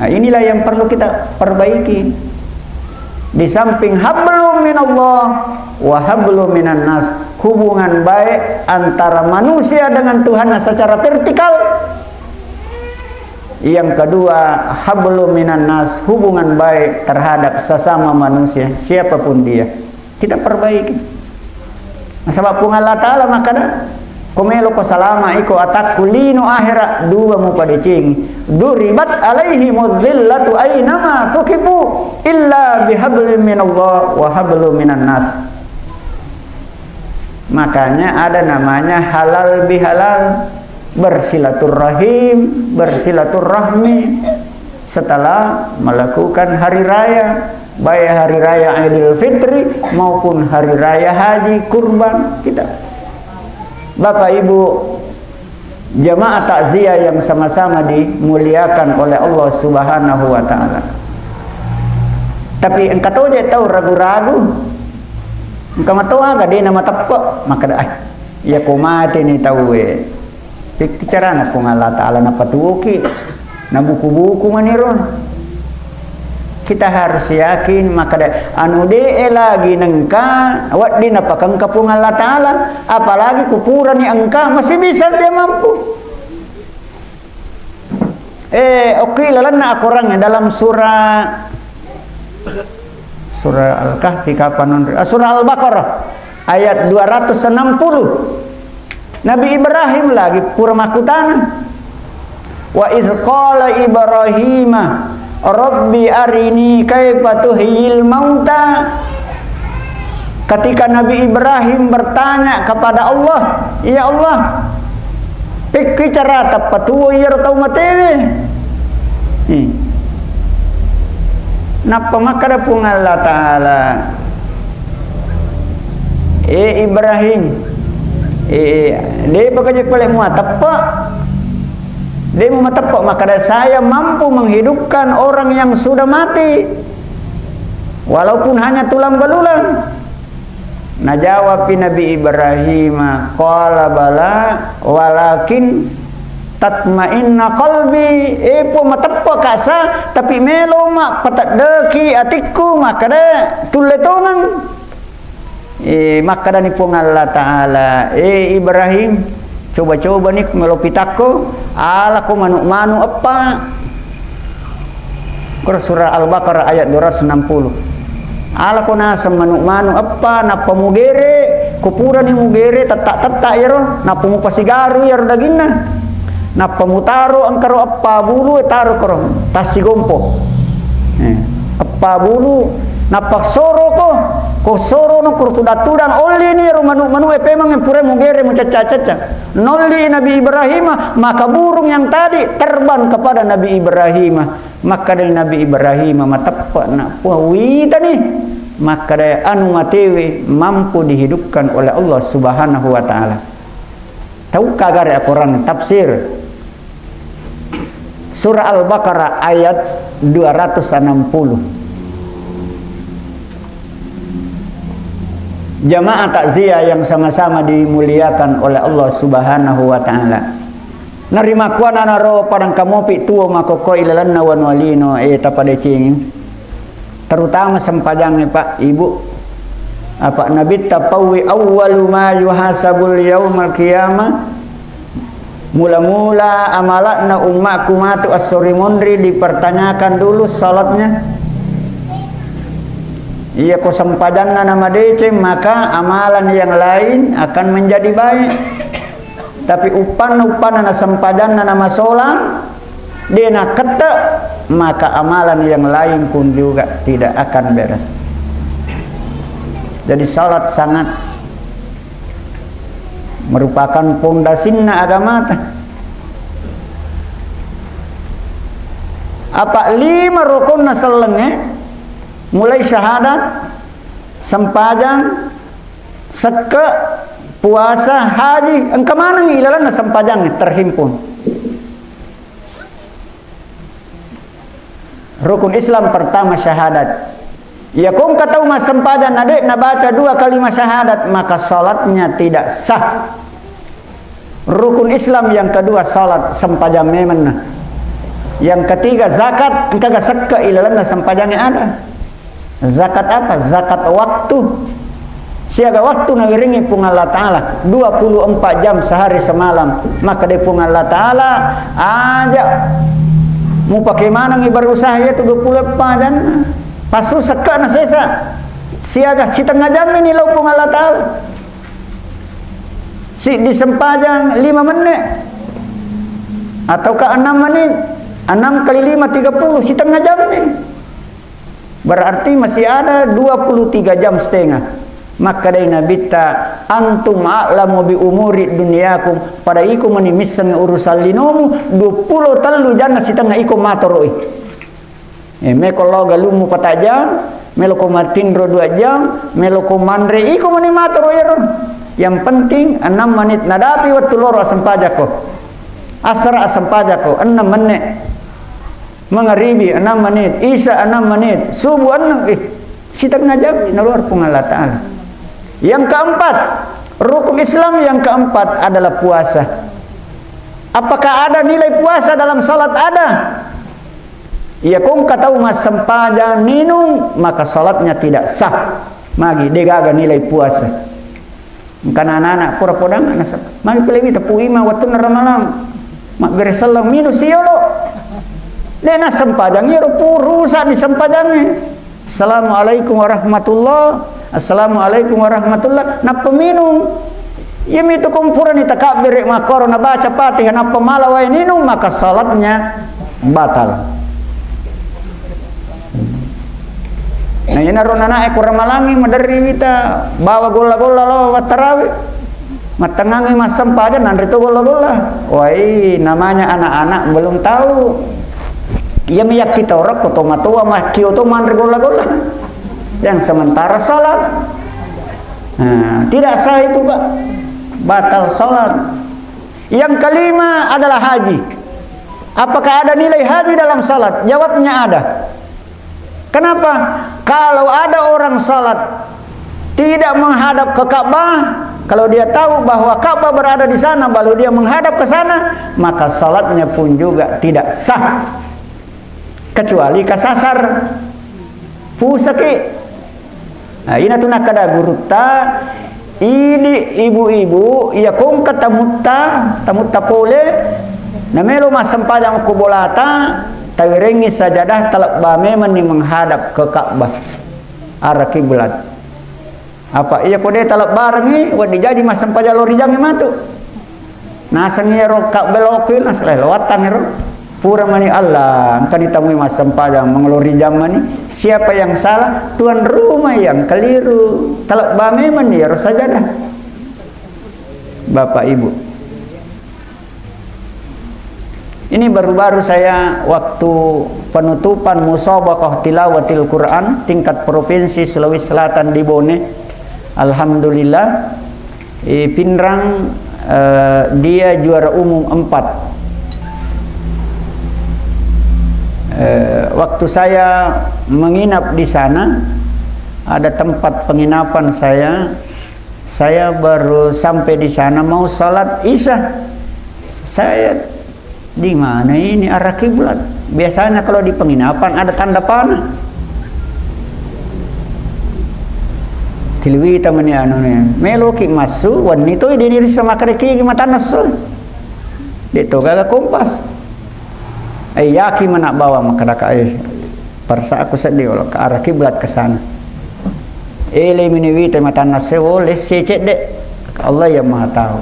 Nah, inilah yang perlu kita perbaiki. Di samping hablum minallah wa hablum minan nas, hubungan baik antara manusia dengan Tuhannya secara vertikal, yang kedua, hablum minan nas, hubungan baik terhadap sesama manusia, siapapun dia. Kita perbaiki. Nasaba Puang Allah Ta'ala makkada, Ko melo ko salama iko atakku lino ahera, dua mupadecengi. Duribat alaihimudz dzillatu ainama thuqifu illa bihablin minallah wa hablum minan nas. Makanya ada namanya halal bihalal, bersilaturrahim, bersilaturrahmi setelah melakukan hari raya, baik hari raya Idul Fitri maupun hari raya haji kurban kita. Bapak Ibu, jamaah takziah yang sama-sama dimuliakan oleh Allah Subhanahu wa Ta'ala. Tapi engka toje tau ragu-ragu, engka matoa aga dena mateppe, makkeda, "Ah, iya ko mate ni tauwe, pikki carana Puang Allah Ta'ala napatuoki, nabuku-buku maniro." Kita harus yakin, makkeda, anu de'e lagi nengka, wedding napakengka Puang Allah Ta'ala, apalagi kupurani engka, masih bisa dia mampu. Eh, oke, lalenna akorangnge dalam surah, surah Al-Kahfi kapan, ah, surah Al-Baqarah ayat dua ratus enam puluh. Nabi Ibrahim lagi pura makkutana. Wa iz qala Ibrahima, "Rabbi arini kaifa tuhyil mauta." Ketika Nabi Ibrahim bertanya kepada Allah, "Ya Allah, pekki carata patuo iyaro tau matewe?" Ih. Nappa makkeda Puang Allah Ta'ala, "Eh Ibrahim, eh, de'pa kaje pale muateppe? De' mumateppe makkeda saya mampu menghidupkan orang yang sudah mati, walaupun hanya tulang belulang?" Najawabpi Nabi Ibrahim, qala bala walakin tatma'inna qalbi, eh Puang, mateppe kasa, tapi melo ma pateddeki atikku, makkeda tulle tongeng. Eh, makkedani Puang Allah Ta'ala, "Eh Ibrahim, coba-cobani melo pitakko, alako manu'-manu' eppa." Koro surah Al-Baqarah ayat dua ratus enam puluh. Alako naseng manu'-manu' eppa, nappa mugere, ko purani mugere, tetta-tetta iyaro, nappa mupasigaru iyaro daginna. Nappa mutaro engkaro eppa bulu, taro koro tassigompo. Eh, eppa bulu, nappa soroko, ko sorono koro tudang-tudang, ollini ro manu'-manu' e pemeng pura mugere mucacca-cacca. Nolli Nabi Ibrahim, maka burung yang tadi terbang kepada Nabi Ibrahim. Makkeda Nabi Ibrahim, "Mateppe'na Puang, witani." Makkeda, "Anu matewe mampu dihidupkan oleh Allah Subhanahu wa Ta'ala." Tau kagare akorang tafsir surah Al-Baqarah ayat dua ratus enam puluh. Jamaah takziah yang sama-sama dimuliakan oleh Allah Subhanahu wa Ta'ala. Narimakkuananaro padangka mopi tuo makkokkoe ilalenna wanua lino, eh, tapadecengi. Terutama sempajangnge, Pak, Ibu. Apa Nabitta pauwi, "Awwalu ma yuhasabul yaumal qiyamah." Mula-mula amalakna ummakku matu esso ri monri dipertanyakan dulu salatnya. Iya ko sempajanna namadeceng, maka amalan yang lain akan menjadi baik. Tapi uppanna-uppanna na sempajanna namasolang, de nakette, maka amalan yang lain pun juga tidak akan beres. Jadi salat sangat merupakan pondasinna agamata. Apa lima rukun na sellengnge, mulai syahadat, sempajang, sekke, puasa, haji, engka manengngi ilalenna sempajangnge terhimpun. Rukun Islam pertama syahadat. Iya ko engka tau massempajang na de' nabaca dua kalimat syahadat, maka salatnya tidak sah. Rukun Islam yang kedua salat, sempajang memenna. Yang ketiga zakat, engkaga sekke ilalenna sempajangnge ada. Zakat apa? Zakat waktu. Siaga waktu nawiringi Puang Allah Ta'ala, dua puluh empat jam sehari semalam. Maka de Puang Allah Ta'ala, aja mupake manengngi berusaha iyatu dua puluh empat jam. Pasu sekke na sesa. Siaga sitengnga jam ini lao Puang Allah Ta'ala. Siddi sempajang lima menit ataukah enam menit, enam kali lima, tiga puluh, setengah jam nih. Berarti masih ada dua puluh tiga jam setengah. Makkedai Nabitta, "Antum a'lamu bi umuri dunyakum." Pada iko mani missengngi urusan linomu, dua puluh tellu janna setengah iko matoroi. Eh, meko lao galummu pata jam, melo ko matinro dua jam, melo ko manre, iko mani matoro iyaro. Yang penting enam menit nadapi wettu loro asempajako. Asara asempajako, enam menit. Mangaribi enam menit, Isya enam menit, subuh enam, eh, setengah jam naluar Puang Allah Ta'ala. Yang keempat, rukun Islam yang keempat adalah puasa. Apakah ada nilai puasa dalam salat? Ada. Iya, kong katau massempajang ninung, maka salatnya tidak sah. Magi, degaga nilai puasa. Engkana anak-anak pura podang, nasab. Magi pole mita pu ima wattunna ramalang. Mabbere selleng minung siolo. De nassempajang, iyaro pu rusak disempajangnge. Assalamualaikum warahmatullah. Assalamualaikum warahmatullah. Nappa minung. Iya mitu kong purani takabbere makkoro nabaca Fatihah nappa mala wae ninung, maka salatnya batal. Nah, inaro nanae ko ramalangi maderri wita bawa golla-golla lao wattarawe. Mattengngangi massempajang nanre to golla-golla. Wai, namanya anak-anak belum tahu. Iya meyakki toro ko tomatoa makkio to manre golla-golla. Yang sementara salat. Nah, tidak sah itu, Pak. Batal salat. Yang kelima adalah haji. Apakah ada nilai haji dalam salat? Jawabnya ada. Kenapa? Kalau ada orang salat tidak menghadap ke Ka'bah, kalau dia tahu bahwa Ka'bah berada di sana, lalu dia menghadap ke sana, maka salatnya pun juga tidak sah. Kecuali kasasar, pusaki. Nah, ina tu nakkeda gurutta, idi ibu-ibu, iya kongka tamutta, tamutta pole, namelo massempajang ko bolata, tawerengngi sajadah talebba memenni menghadap ke Ka'bah, arah kiblat. Apa iya ko de talebbarengngi, wedding jaji massempajang lorijangngi matu. Naseng iyaro kabbelokku, nas-, eh, lowattang ero. Pura mani Allah, engka ditemui massempajang mengelori jammani. Siapa yang salah? Tuan rumah yang keliru. Talebba memang iyaro sajadah. Bapak Ibu. Ini baru-baru saya waktu penutupan musabaqah tilawatil Quran tingkat provinsi Sulawesi Selatan di Bone. Alhamdulillah, eh, Pinrang, eh, dia juara umum empat. Eh, waktu saya menginap di sana, ada tempat penginapan saya, saya baru sampai di sana mau salat Isya. Saya, "Di mana ini arah kiblat? Biasanya kalau di penginapan ada tanda panah." Tiliwita mani anu ni. Meloki massu, wenni toi dini rissa makkedaki matanna esso. De to gaga kompas. Eh, yaki mana bawa makkadaka, eh, persa aku seddi olo ke arah kiblat ke sana. Ele mini wita matanna sewo, lesse cedde. Allah yang Maha Tahu.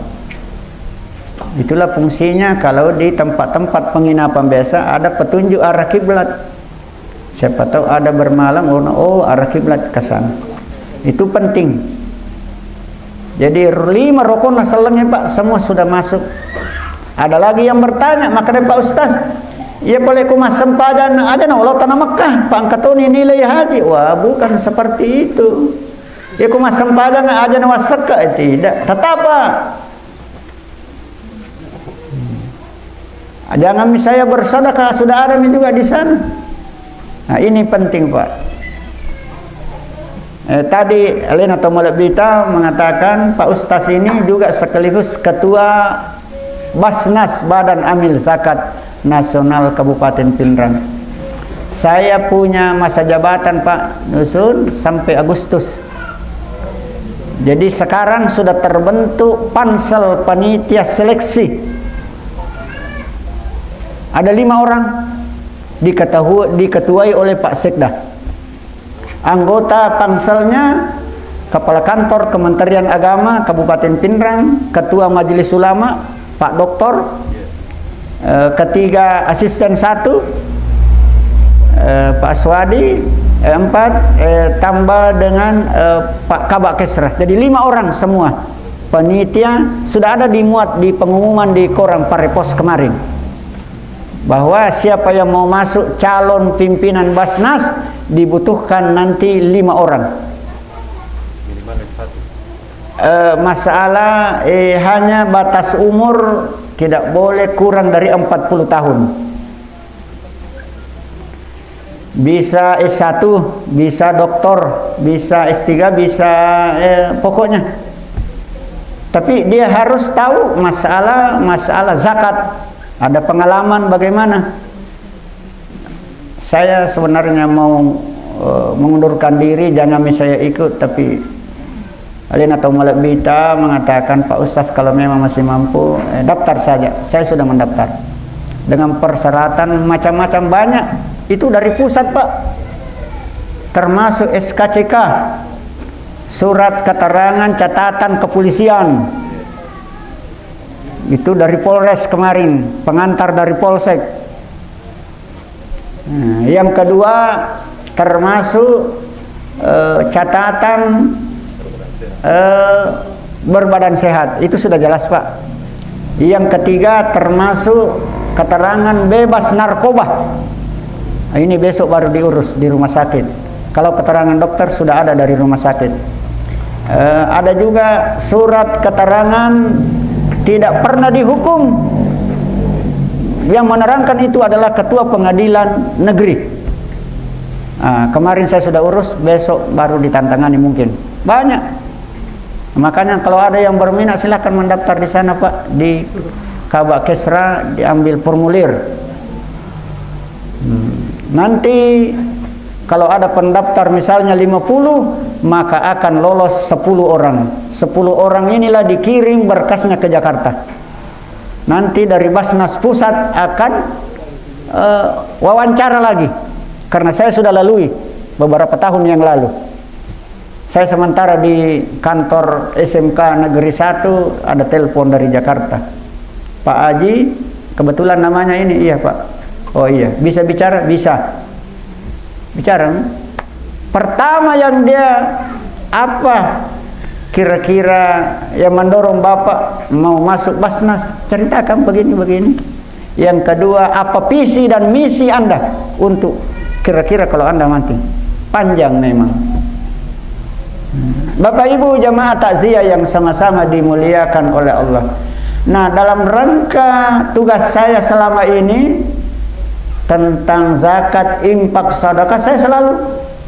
Itulah fungsinya kalau di tempat-tempat penginapan biasa ada petunjuk arah kiblat. Siapa tahu ada bermalam, oh, oh, arah kiblat ke sana. Itu penting. Jadi, lima rokona sellengnge, Pak, semua sudah masuk. Ada lagi yang bertanya, makkeda, "Pak Ustaz, iya pole ku massempajang aja na olo tana Mekah, Pak, engka toni nilai haji." Wah, bukan seperti itu. Iya ku massempajang aja na wassekka, eh, tidak. Tetap, Pak. Jangan misalnya bersedekah, sudah ada mi juga di sana. Nah, ini penting, Pak. Eh, tadi Lena Tomalebbita mengatakan Pak Ustaz ini juga sekaligus ketua Basnas, Badan Amil Zakat Nasional Kabupaten Pinrang. Saya punya masa jabatan, Pak, nyusun sampai Agustus. Jadi sekarang sudah terbentuk pansel panitia seleksi. Ada lima orang diketahu-, diketuai oleh Pak Sekda. Anggota panselnya Kepala Kantor Kementerian Agama Kabupaten Pinrang, Ketua Majelis Ulama, Pak Doktor, eh, ketiga asisten satu, eh, Pak Aswadi, eh, empat, eh, tambah dengan, eh, Pak Kabak Kesra. Jadi lima orang semua panitia sudah ada dimuat di pengumuman di koran Parepos kemarin, bahwa siapa yang mau masuk calon pimpinan Basnas dibutuhkan nanti lima orang. Eh, masalah, eh, hanya batas umur tidak boleh kurang dari empat puluh tahun. Bisa S satu, bisa doktor, bisa S tiga, bisa, eh, pokoknya. Tapi dia harus tahu masalah, masalah zakat. Ada pengalaman bagaimana? Saya sebenarnya mau, eh, mengundurkan diri, jangan saya ikut, tapi alena tau malebbita mengatakan, "Pak Ustaz, kalau memang masih mampu, eh, daftar saja." Saya sudah mendaftar. Dengan persyaratan macam-macam banyak. Itu dari pusat, Pak. Termasuk S K C K, surat keterangan catatan kepolisian. Itu dari Polres kemarin, pengantar dari Polsek. Nah, yang kedua, termasuk, eh, catatan, eh, berbadan sehat. Itu sudah jelas, Pak. Yang ketiga, termasuk keterangan bebas narkoba. Nah, ini besok baru diurus di rumah sakit. Kalau keterangan dokter sudah ada dari rumah sakit. Eh, ada juga surat keterangan tidak pernah dihukum. Yang menerangkan itu adalah ketua pengadilan negeri. Ah, kemarin saya sudah urus, besok baru ditantangani mungkin. Banyak. Makanya kalau ada yang berminat, silahkan mendaftar di sana, Pak, di Kabak Kesra, diambil formulir. Hmm. Nanti kalau ada pendaftar misalnya lima puluh, maka akan lolos sepuluh orang. Sepuluh orang inilah dikirim berkasnya ke Jakarta. Nanti dari Basnas Pusat akan, eh, wawancara lagi. Karena saya sudah lalui beberapa tahun yang lalu. Saya sementara di kantor S M K Negeri Satu, ada telepon dari Jakarta. "Pak Aji, kebetulan namanya ini." "Iya, Pak." "Oh iya, bisa bicara?" "Bisa." Bicara, hmm? Pertama yang dia, apa kira-kira yang mendorong Bapak mau masuk Basnas? Ceritakan begini-begini. Yang kedua, apa visi dan misi Anda untuk kira-kira kalau Anda mati? Panjang memang. Bapak Ibu jamaah takziah yang sama-sama dimuliakan oleh Allah. Nah, dalam rangka tugas saya selama ini tentang zakat, infak, sedekah, saya selalu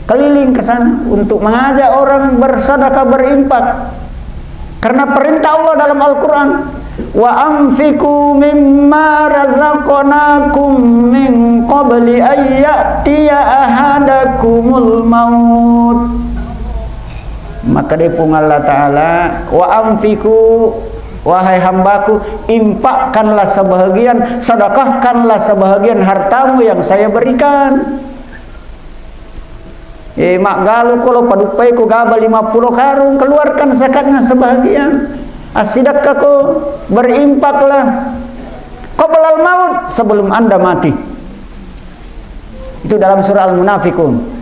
keliling ke sana untuk mengajak orang bersedekah, berinfak. Karena perintah Allah dalam Al-Quran, "Wa anfiqu mimma razaqnakum min qabli an ya'tiya ahadakumul maut." Maka dia Puang Allah Ta'ala, "Wa anfiqu, wahai hambaku, infakkanlah sebahagian, sedekahkanlah sebahagian hartamu yang saya berikan." Eh, maggalu ko lo paduppai ko gaba lima puluh karung, keluarkan zakatnya sebahagian. Assidekkako, berinfaklah. Qablal maut, sebelum Anda mati. Itu dalam surah Al-Munafiqun.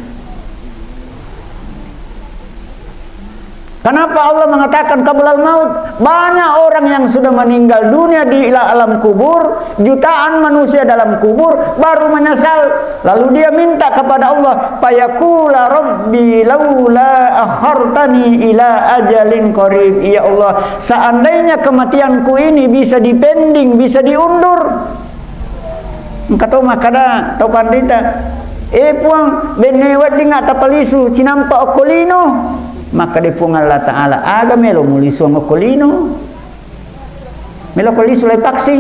Kenapa Allah mengatakan qablal maut? Banyak orang yang sudah meninggal dunia di alam kubur, jutaan manusia dalam kubur, baru menyesal. Lalu dia minta kepada Allah, "Fayaqula rabbi laula akhartani ila ajalin qarib." "Ya Allah, seandainya kematianku ini bisa dipending, bisa diundur." Engka to makkeda tau panrita, "Eh Puang, benne wedding tapalisu, cinampa okko lino." Makkeda Puang Allah Ta'ala, "Aga melo mulisuang okko lino? Melo ko lisu lai vaksin?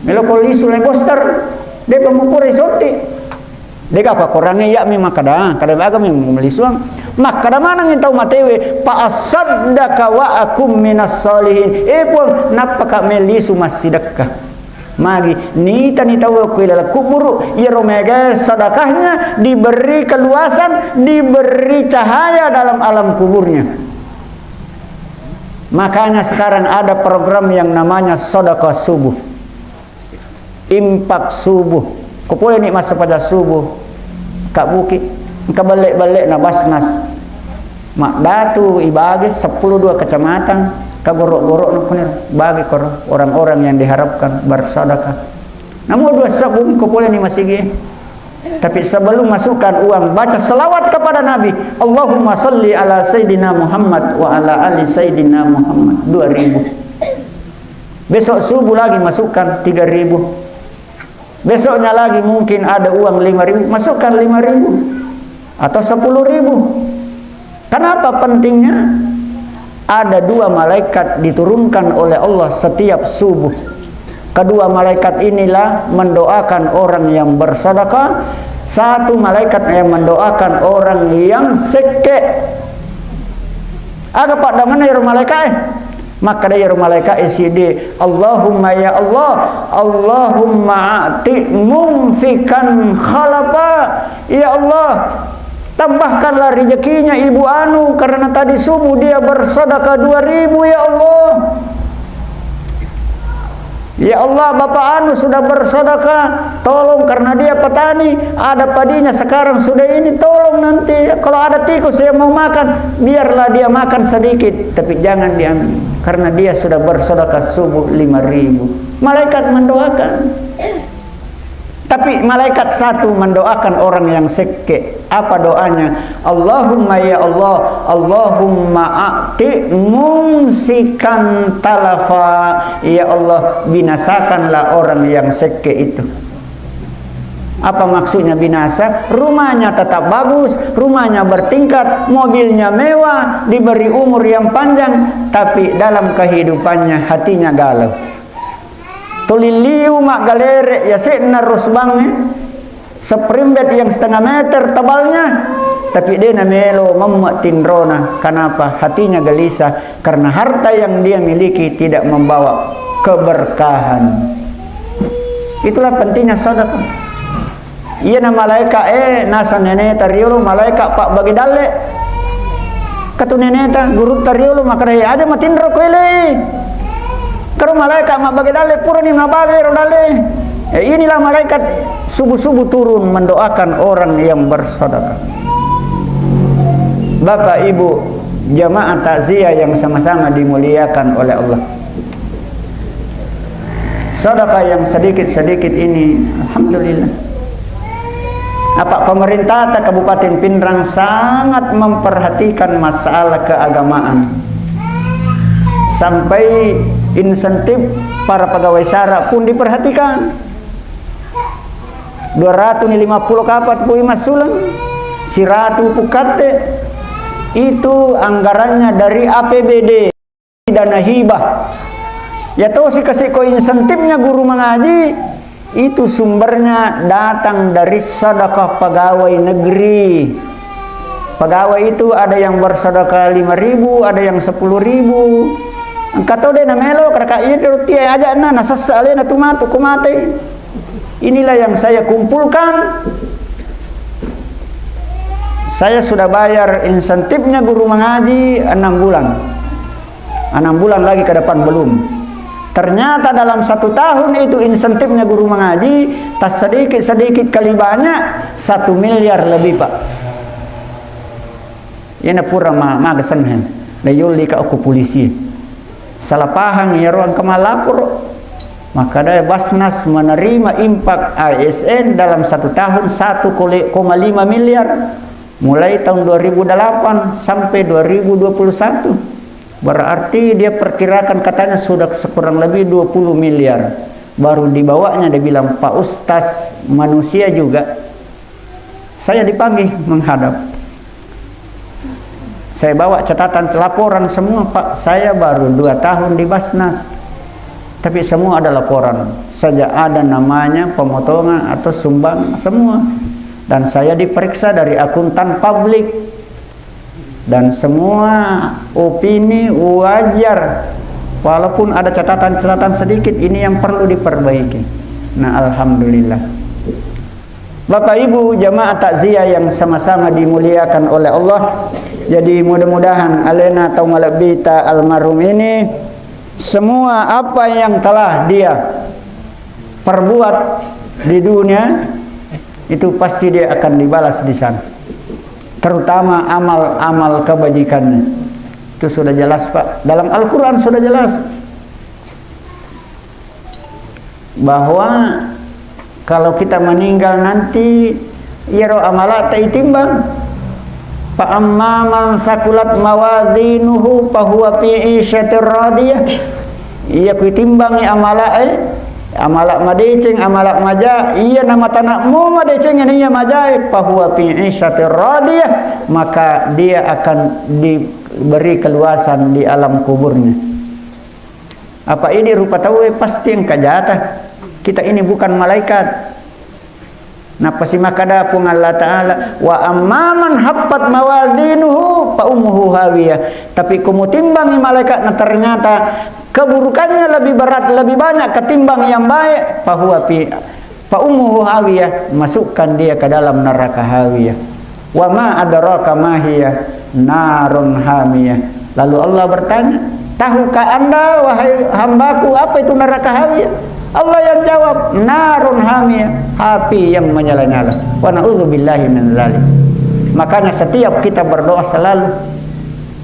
Melo ko lisu lai booster? Depa mupura isuntik." Dega pakkorangnge, iya'mi makkeda, kada aga mi mulisuang. Makkeda manengngi tau matewe, "Fa asaddaqa wa akum minas sholihin." Eh Puang, nappaka melisu massidekka. Magi nitani tau ko ilalang kuburu, iyaro mega sedekahnya diberi keluasan, diberi cahaya dalam alam kuburnya. Makanya sekarang ada program yang namanya sedekah subuh. Impak subuh. Ko pole ni masa pada subuh, Kak Buki, engka belle-belle na Basnas. Maddatu ibage sepuluh dua kecamatan, kagoro-goro na kuniro. Bagi koro orang-orang yang diharapkan bersedekah. Namu dua sabung ko pole ni masigi. Tapi sebelum masukkan uang, baca selawat kepada Nabi. Allahumma salli ala Sayyidina Muhammad wa ala ali Sayyidina Muhammad. Dua ribu. Besok subuh lagi masukkan tiga ribu. Besoknya lagi mungkin ada uang lima ribu, masukkan lima ribu atau sepuluh ribu. Kenapa pentingnya? Ada dua malaikat diturunkan oleh Allah setiap subuh. Kedua malaikat inilah mendoakan orang yang bersedekah. Satu malaikat yang mendoakan orang yang sekke. Aga pada mana ya malaikat, eh? Makkeda iyaro malaika'e siddi, "Allahumma, ya Allah, Allahumma a'ti munfiqan khalafa." Ya Allah, tambahkanlah rezekinya Ibu Anu karena tadi subuh dia bersedekah dua ribu, ya Allah. Ya Allah, Bapak Anu sudah bersedekah, tolong karena dia petani, ada padinya sekarang sudah ini, tolong nanti kalau ada tikus yang mau makan, biarlah dia makan sedikit. Tapi jangan diambil, karena dia sudah bersedekah subuh lima ribu. Malaikat mendoakan. Tapi malaikat satu mendoakan orang yang sekke. Apa doanya? "Allahumma, ya Allah, Allahumma a'ti mumsikan talafa." Ya Allah, binasakanlah orang yang sekke itu. Apa maksudnya binasa? Rumahnya tetap bagus, rumahnya bertingkat, mobilnya mewah, diberi umur yang panjang, tapi dalam kehidupannya hatinya galau. Tuli liu maggalere yase'na rusbangnge, spring bed yang setengah meter tebalnya, tapi de namelo memme tinrona. Kenapa? Hatinya gelisah karena harta yang dia miliki tidak membawa keberkahan. Itulah pentingnya sedekah. Iyana malaika e nasang neneta riolo, malaika pabbage dalle. Katu neneta gurutta riolo makkeda, "Aja matinro ko ele." Karo malaika mabbage dalle purani mabage ro dalle. Eh, inilah malaikat subuh-subuh turun mendoakan orang yang bersedekah. Bapak Ibu jamaah takziah yang sama-sama dimuliakan oleh Allah. Sedekah yang sedikit-sedikit ini, alhamdulillah. Apa pemerintah ta Kabupaten Pinrang sangat memperhatikan masalah keagamaan. Sampai insentif para pegawai sara pun diperhatikan. Dua ratus lima puluh kapat pui massulang, siratu pukatte, itu anggarannya dari A P B D. Dana hibah. Ya tosi kasi ko insentifnya guru mengaji, itu sumbernya datang dari sedekah pegawai negeri. Pegawai itu ada yang bersedekah lima ribu, ada yang sepuluh ribu. Engka to de namelo, kadaka iya de rutia aja na, nasessa alena tu matu, ku mate. Inilah yang saya kumpulkan. Saya sudah bayar insentifnya guru mengaji enam bulan. Enam bulan lagi ke depan belum. Ternyata dalam satu tahun itu insentifnya guru mengaji, tas sedikit-sedikit kali banyak, satu miliar lebih, Pak. Iyana pura ma-, maga senna, la yolli ka okko polisi. Salah paham iyaro engka malaporo. Makkeda Basnas menerima infak A S N dalam satu tahun satu koma lima miliar. Mulai tahun dua ribu delapan sampai dua ribu dua puluh satu. Berarti dia perkirakan katanya sudah sekurang lebih dua puluh miliar. Baru dibawanya, dia bilang, "Pak Ustaz, manusia juga." Saya dipanggil menghadap. Saya bawa catatan laporan semua, "Pak, saya baru dua tahun di Basnas. Tapi semua ada laporan. Sejak ada namanya pemotongan atau sumbang, semua." Dan saya diperiksa dari akuntan publik. Dan semua opini wajar. Walaupun ada catatan-catatan sedikit, ini yang perlu diperbaiki. Nah, alhamdulillah. Bapak Ibu jamaah takziah yang sama-sama dimuliakan oleh Allah, jadi mudah-mudahan alena tau malebbita almarhum ini, semua apa yang telah dia perbuat di dunia, itu pasti dia akan dibalas di sana. Terutama amal-amal kebajikannya. Itu sudah jelas, Pak. Dalam Al-Quran sudah jelas bahwa kalau kita meninggal nanti, iyaro amalata itimbang. Fa amma man sakulat mawazinuhu fahuwa fi isyatir radiyah. Iya kuitimbangi amalae, amala madeceng, amala maja, iya namatanakmu madeceng iya majae, fahuwa fi isyatir radiyah, maka dia akan diberi keluasan di alam kuburnya. Apa ini rupa tauwe pasti engka jatah. Kita ini bukan malaikat. Napasi makkada Puang Allah Ta'ala, "Wa amma man haffat mawazinuhu fa ummuhu hawiyah." Tapi kumutimbang malaikatna, ternyata keburukannya lebih berat, lebih banyak ketimbang yang baik, fahuwa fi, fa ummuhu hawiyah, masukkan dia ke dalam neraka hawiyah. "Wa ma adraka ma hiya, narun hamiyah." Lalu Allah bertanya, "Tahukah Anda, wahai hambaku, apa itu neraka hawiyah?" Allah yang jawab, "Narun hamiyah, api yang menyala-nyala." Wa na'udzubillahi min dzalik. Makanya setiap kita berdoa selalu,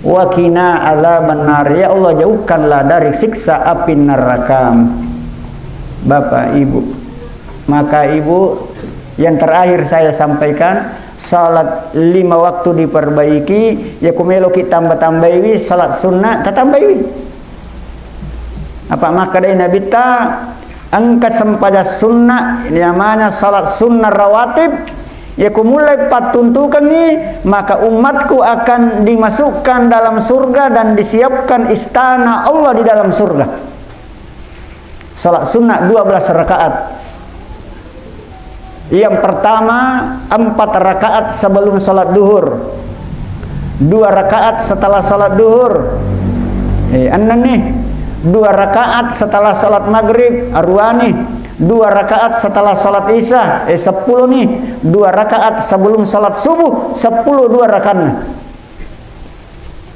"Wa qina adzaban nar." Ya Allah, jauhkanlah dari siksa api neraka. Bapak, Ibu, maka Ibu, yang terakhir saya sampaikan, salat lima waktu diperbaiki, ya ku meloki tamba-tambaiwi, salat sunnah tatambaiwi. Apa makkadai Nabitta, engka sempajang sunnah, namanya salat sunnah rawatib, ya ku mulai pattuntukengi, maka umatku akan dimasukkan dalam surga dan disiapkan istana Allah di dalam surga. Salat sunnah dua belas rakaat. Yang pertama, empat rakaat sebelum salat duhur. Dua rakaat setelah salat duhur. Eh, enneng nih. Dua rakaat setelah salat maghrib, aruwa nih. Dua rakaat setelah salat isya, eh, sepuluh nih. Dua rakaat sebelum salat subuh, sepuluh dua rakaatna.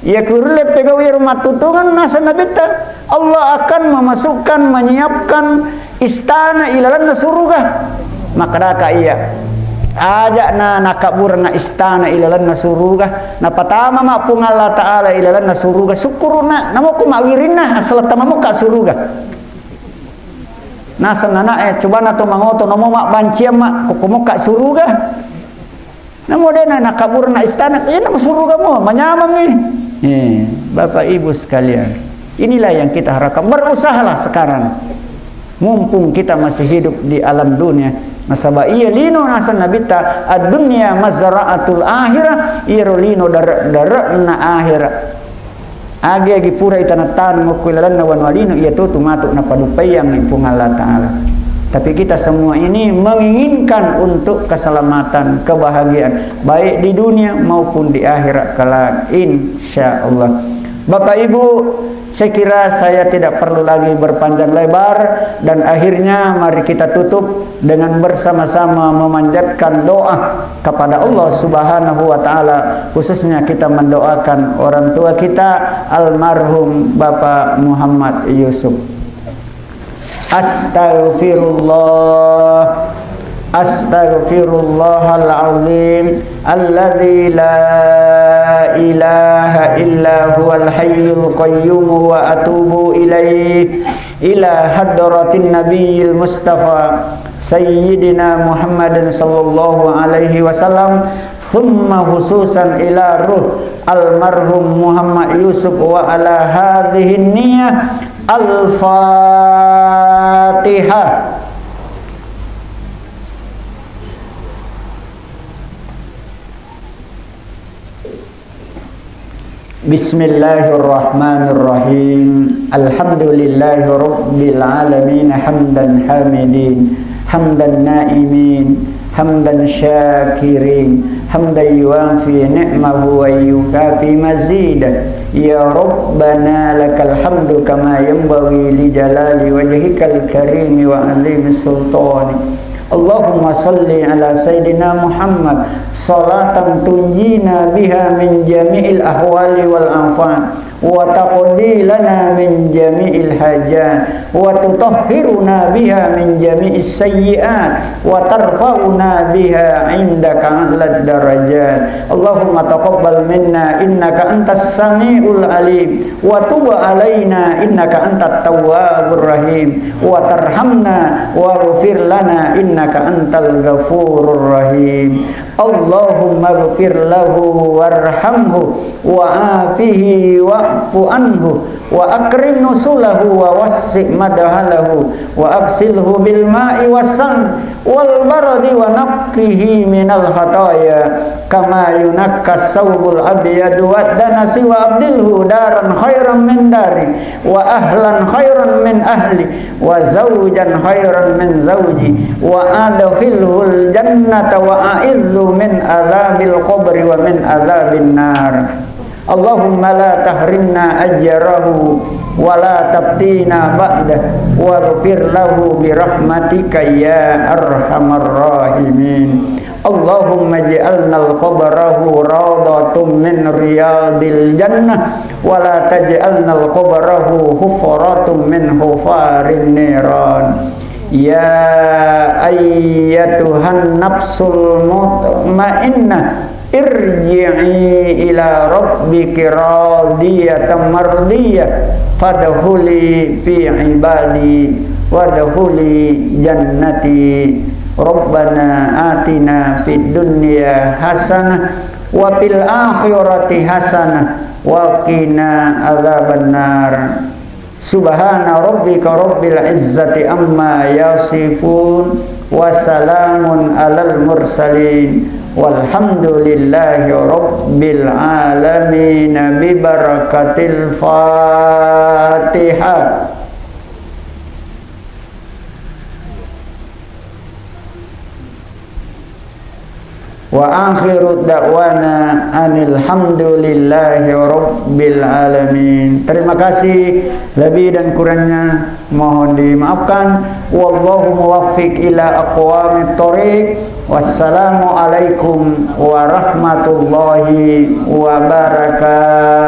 Iya kurulle pegau iyaro mattuttungeng, naseng Nabitta, Allah akan memasukkan, menyiapkan istana ilalenna suruga. Makkadaka iya, aja'na nakabburengnga istana ilalenna suruga, napatama ma Puang Allah Ta'ala ilalenna suruga, sukkuru'na, namokko mawirinna, assaletta mamokka suruga. Naseng ana'e, cobana to mangoto, namo mabbanciang ma, kokko mokka suruga. Namo de'na nakabburengnga istana, iya namo suruga mo, manyamengngi. Eh, Bapak Ibu sekalian, inilah yang kita harapkan. Berusahalah sekarang, mumpung kita masih hidup di alam dunia. Nasaba iya lino naseng Nabitta, "Ad-dunya mazra'atul akhirah," iyaro lino dare'-dare'na akhirat. Agi-agi pura itaneng-taneng okko ilalenna wanua lino, iya totu matu napaduppaiangngi Puang Allah Ta'ala. Tapi kita semua ini menginginkan untuk keselamatan, kebahagiaan, baik di dunia maupun di akhirat kelak, insya Allah. Bapak Ibu, saya kira saya tidak perlu lagi berpanjang lebar, dan akhirnya mari kita tutup dengan bersama-sama memanjatkan doa kepada Allah Subhanahu wa Ta'ala, khususnya kita mendoakan orang tua kita, almarhum Bapak Muhammad Yusuf. Astaghfirullah, astaghfirullahal azim, alladzi la ilaha illa huwal hayyul qayyum, wa atubu ilaih. Ila hadratin nabiyil mustafa sayyidina Muhammadin sallallahu alaihi wasallam, thumma khususan ila ruh almarhum Muhammad Yusuf wa ala hadhihi niyah. Al-Fatihah. Bismillahirrahmanirrahim. Alhamdulillahi rabbil alamin, hamdan hamidin, hamdan naimin, hamdan syakirin, hamdan yuwafi ni'mahu wa yukafi mazidah. يا ربنا لك الحمد كما ينبغي لجلال وجهك الكريم وعظيم سلطانك. اللهم صل على سيدنا محمد صلاة تنجينا بها من جميع الأهوال والآفات، وتقضي لنا من جميع الحاجات، وتطهرنا بها من جميع السيئات، وترفعنا بها عندك أعلى الدرجات. اللهم تقبل منا إنك أنت السميع العليم، وتب علينا إنك أنت التواب الرحيم، وترحمنا واغفر لنا إنك أنت الغفور الرحيم. اللهم اغفر له وارحمه وعافه واعف عنه وأكرم نزله ووسع مدخله وأغسله بالماء والثلج والبرد ونقه من الخطايا كما ينقى الثوب الأبيض والدنس وأبدله دارا خيرا من داره وأهلا خيرا من أهله وزوجا خيرا من زوجه وأدخله الجنة وأعذه من عذاب القبر ومن عذاب النار. اللهم لا تحرمنا أجره ولا تفتنا بعده واغفر له برحمتك يا أرحم الراحمين. اللهم اجعلنا قبره روضة من رياض الجنة ولا تجعلنا قبره حفرة من حفر النيران. يا أيتها النفس المطمئنة ارجعي إلى ربك راضية مرضية فادخلي في عبادي وادخلي جنتي. ربنا آتنا في الدنيا حسنة وفي الآخرة حسنة وقنا عذاب النار. سبحان ربك رب العزة عما يصفون وسلام على المرسلين والحمد لله رب العالمين ببركة الفاتحة. Wa akhiru da'wana anil hamdulillahi rabbil alamin. Terima kasih, lebih dan kurangnya mohon dimaafkan. Wallahu muwaffiq ila aqwamit thoriq. Wassalamualaikum warahmatullahi wabarakatuh.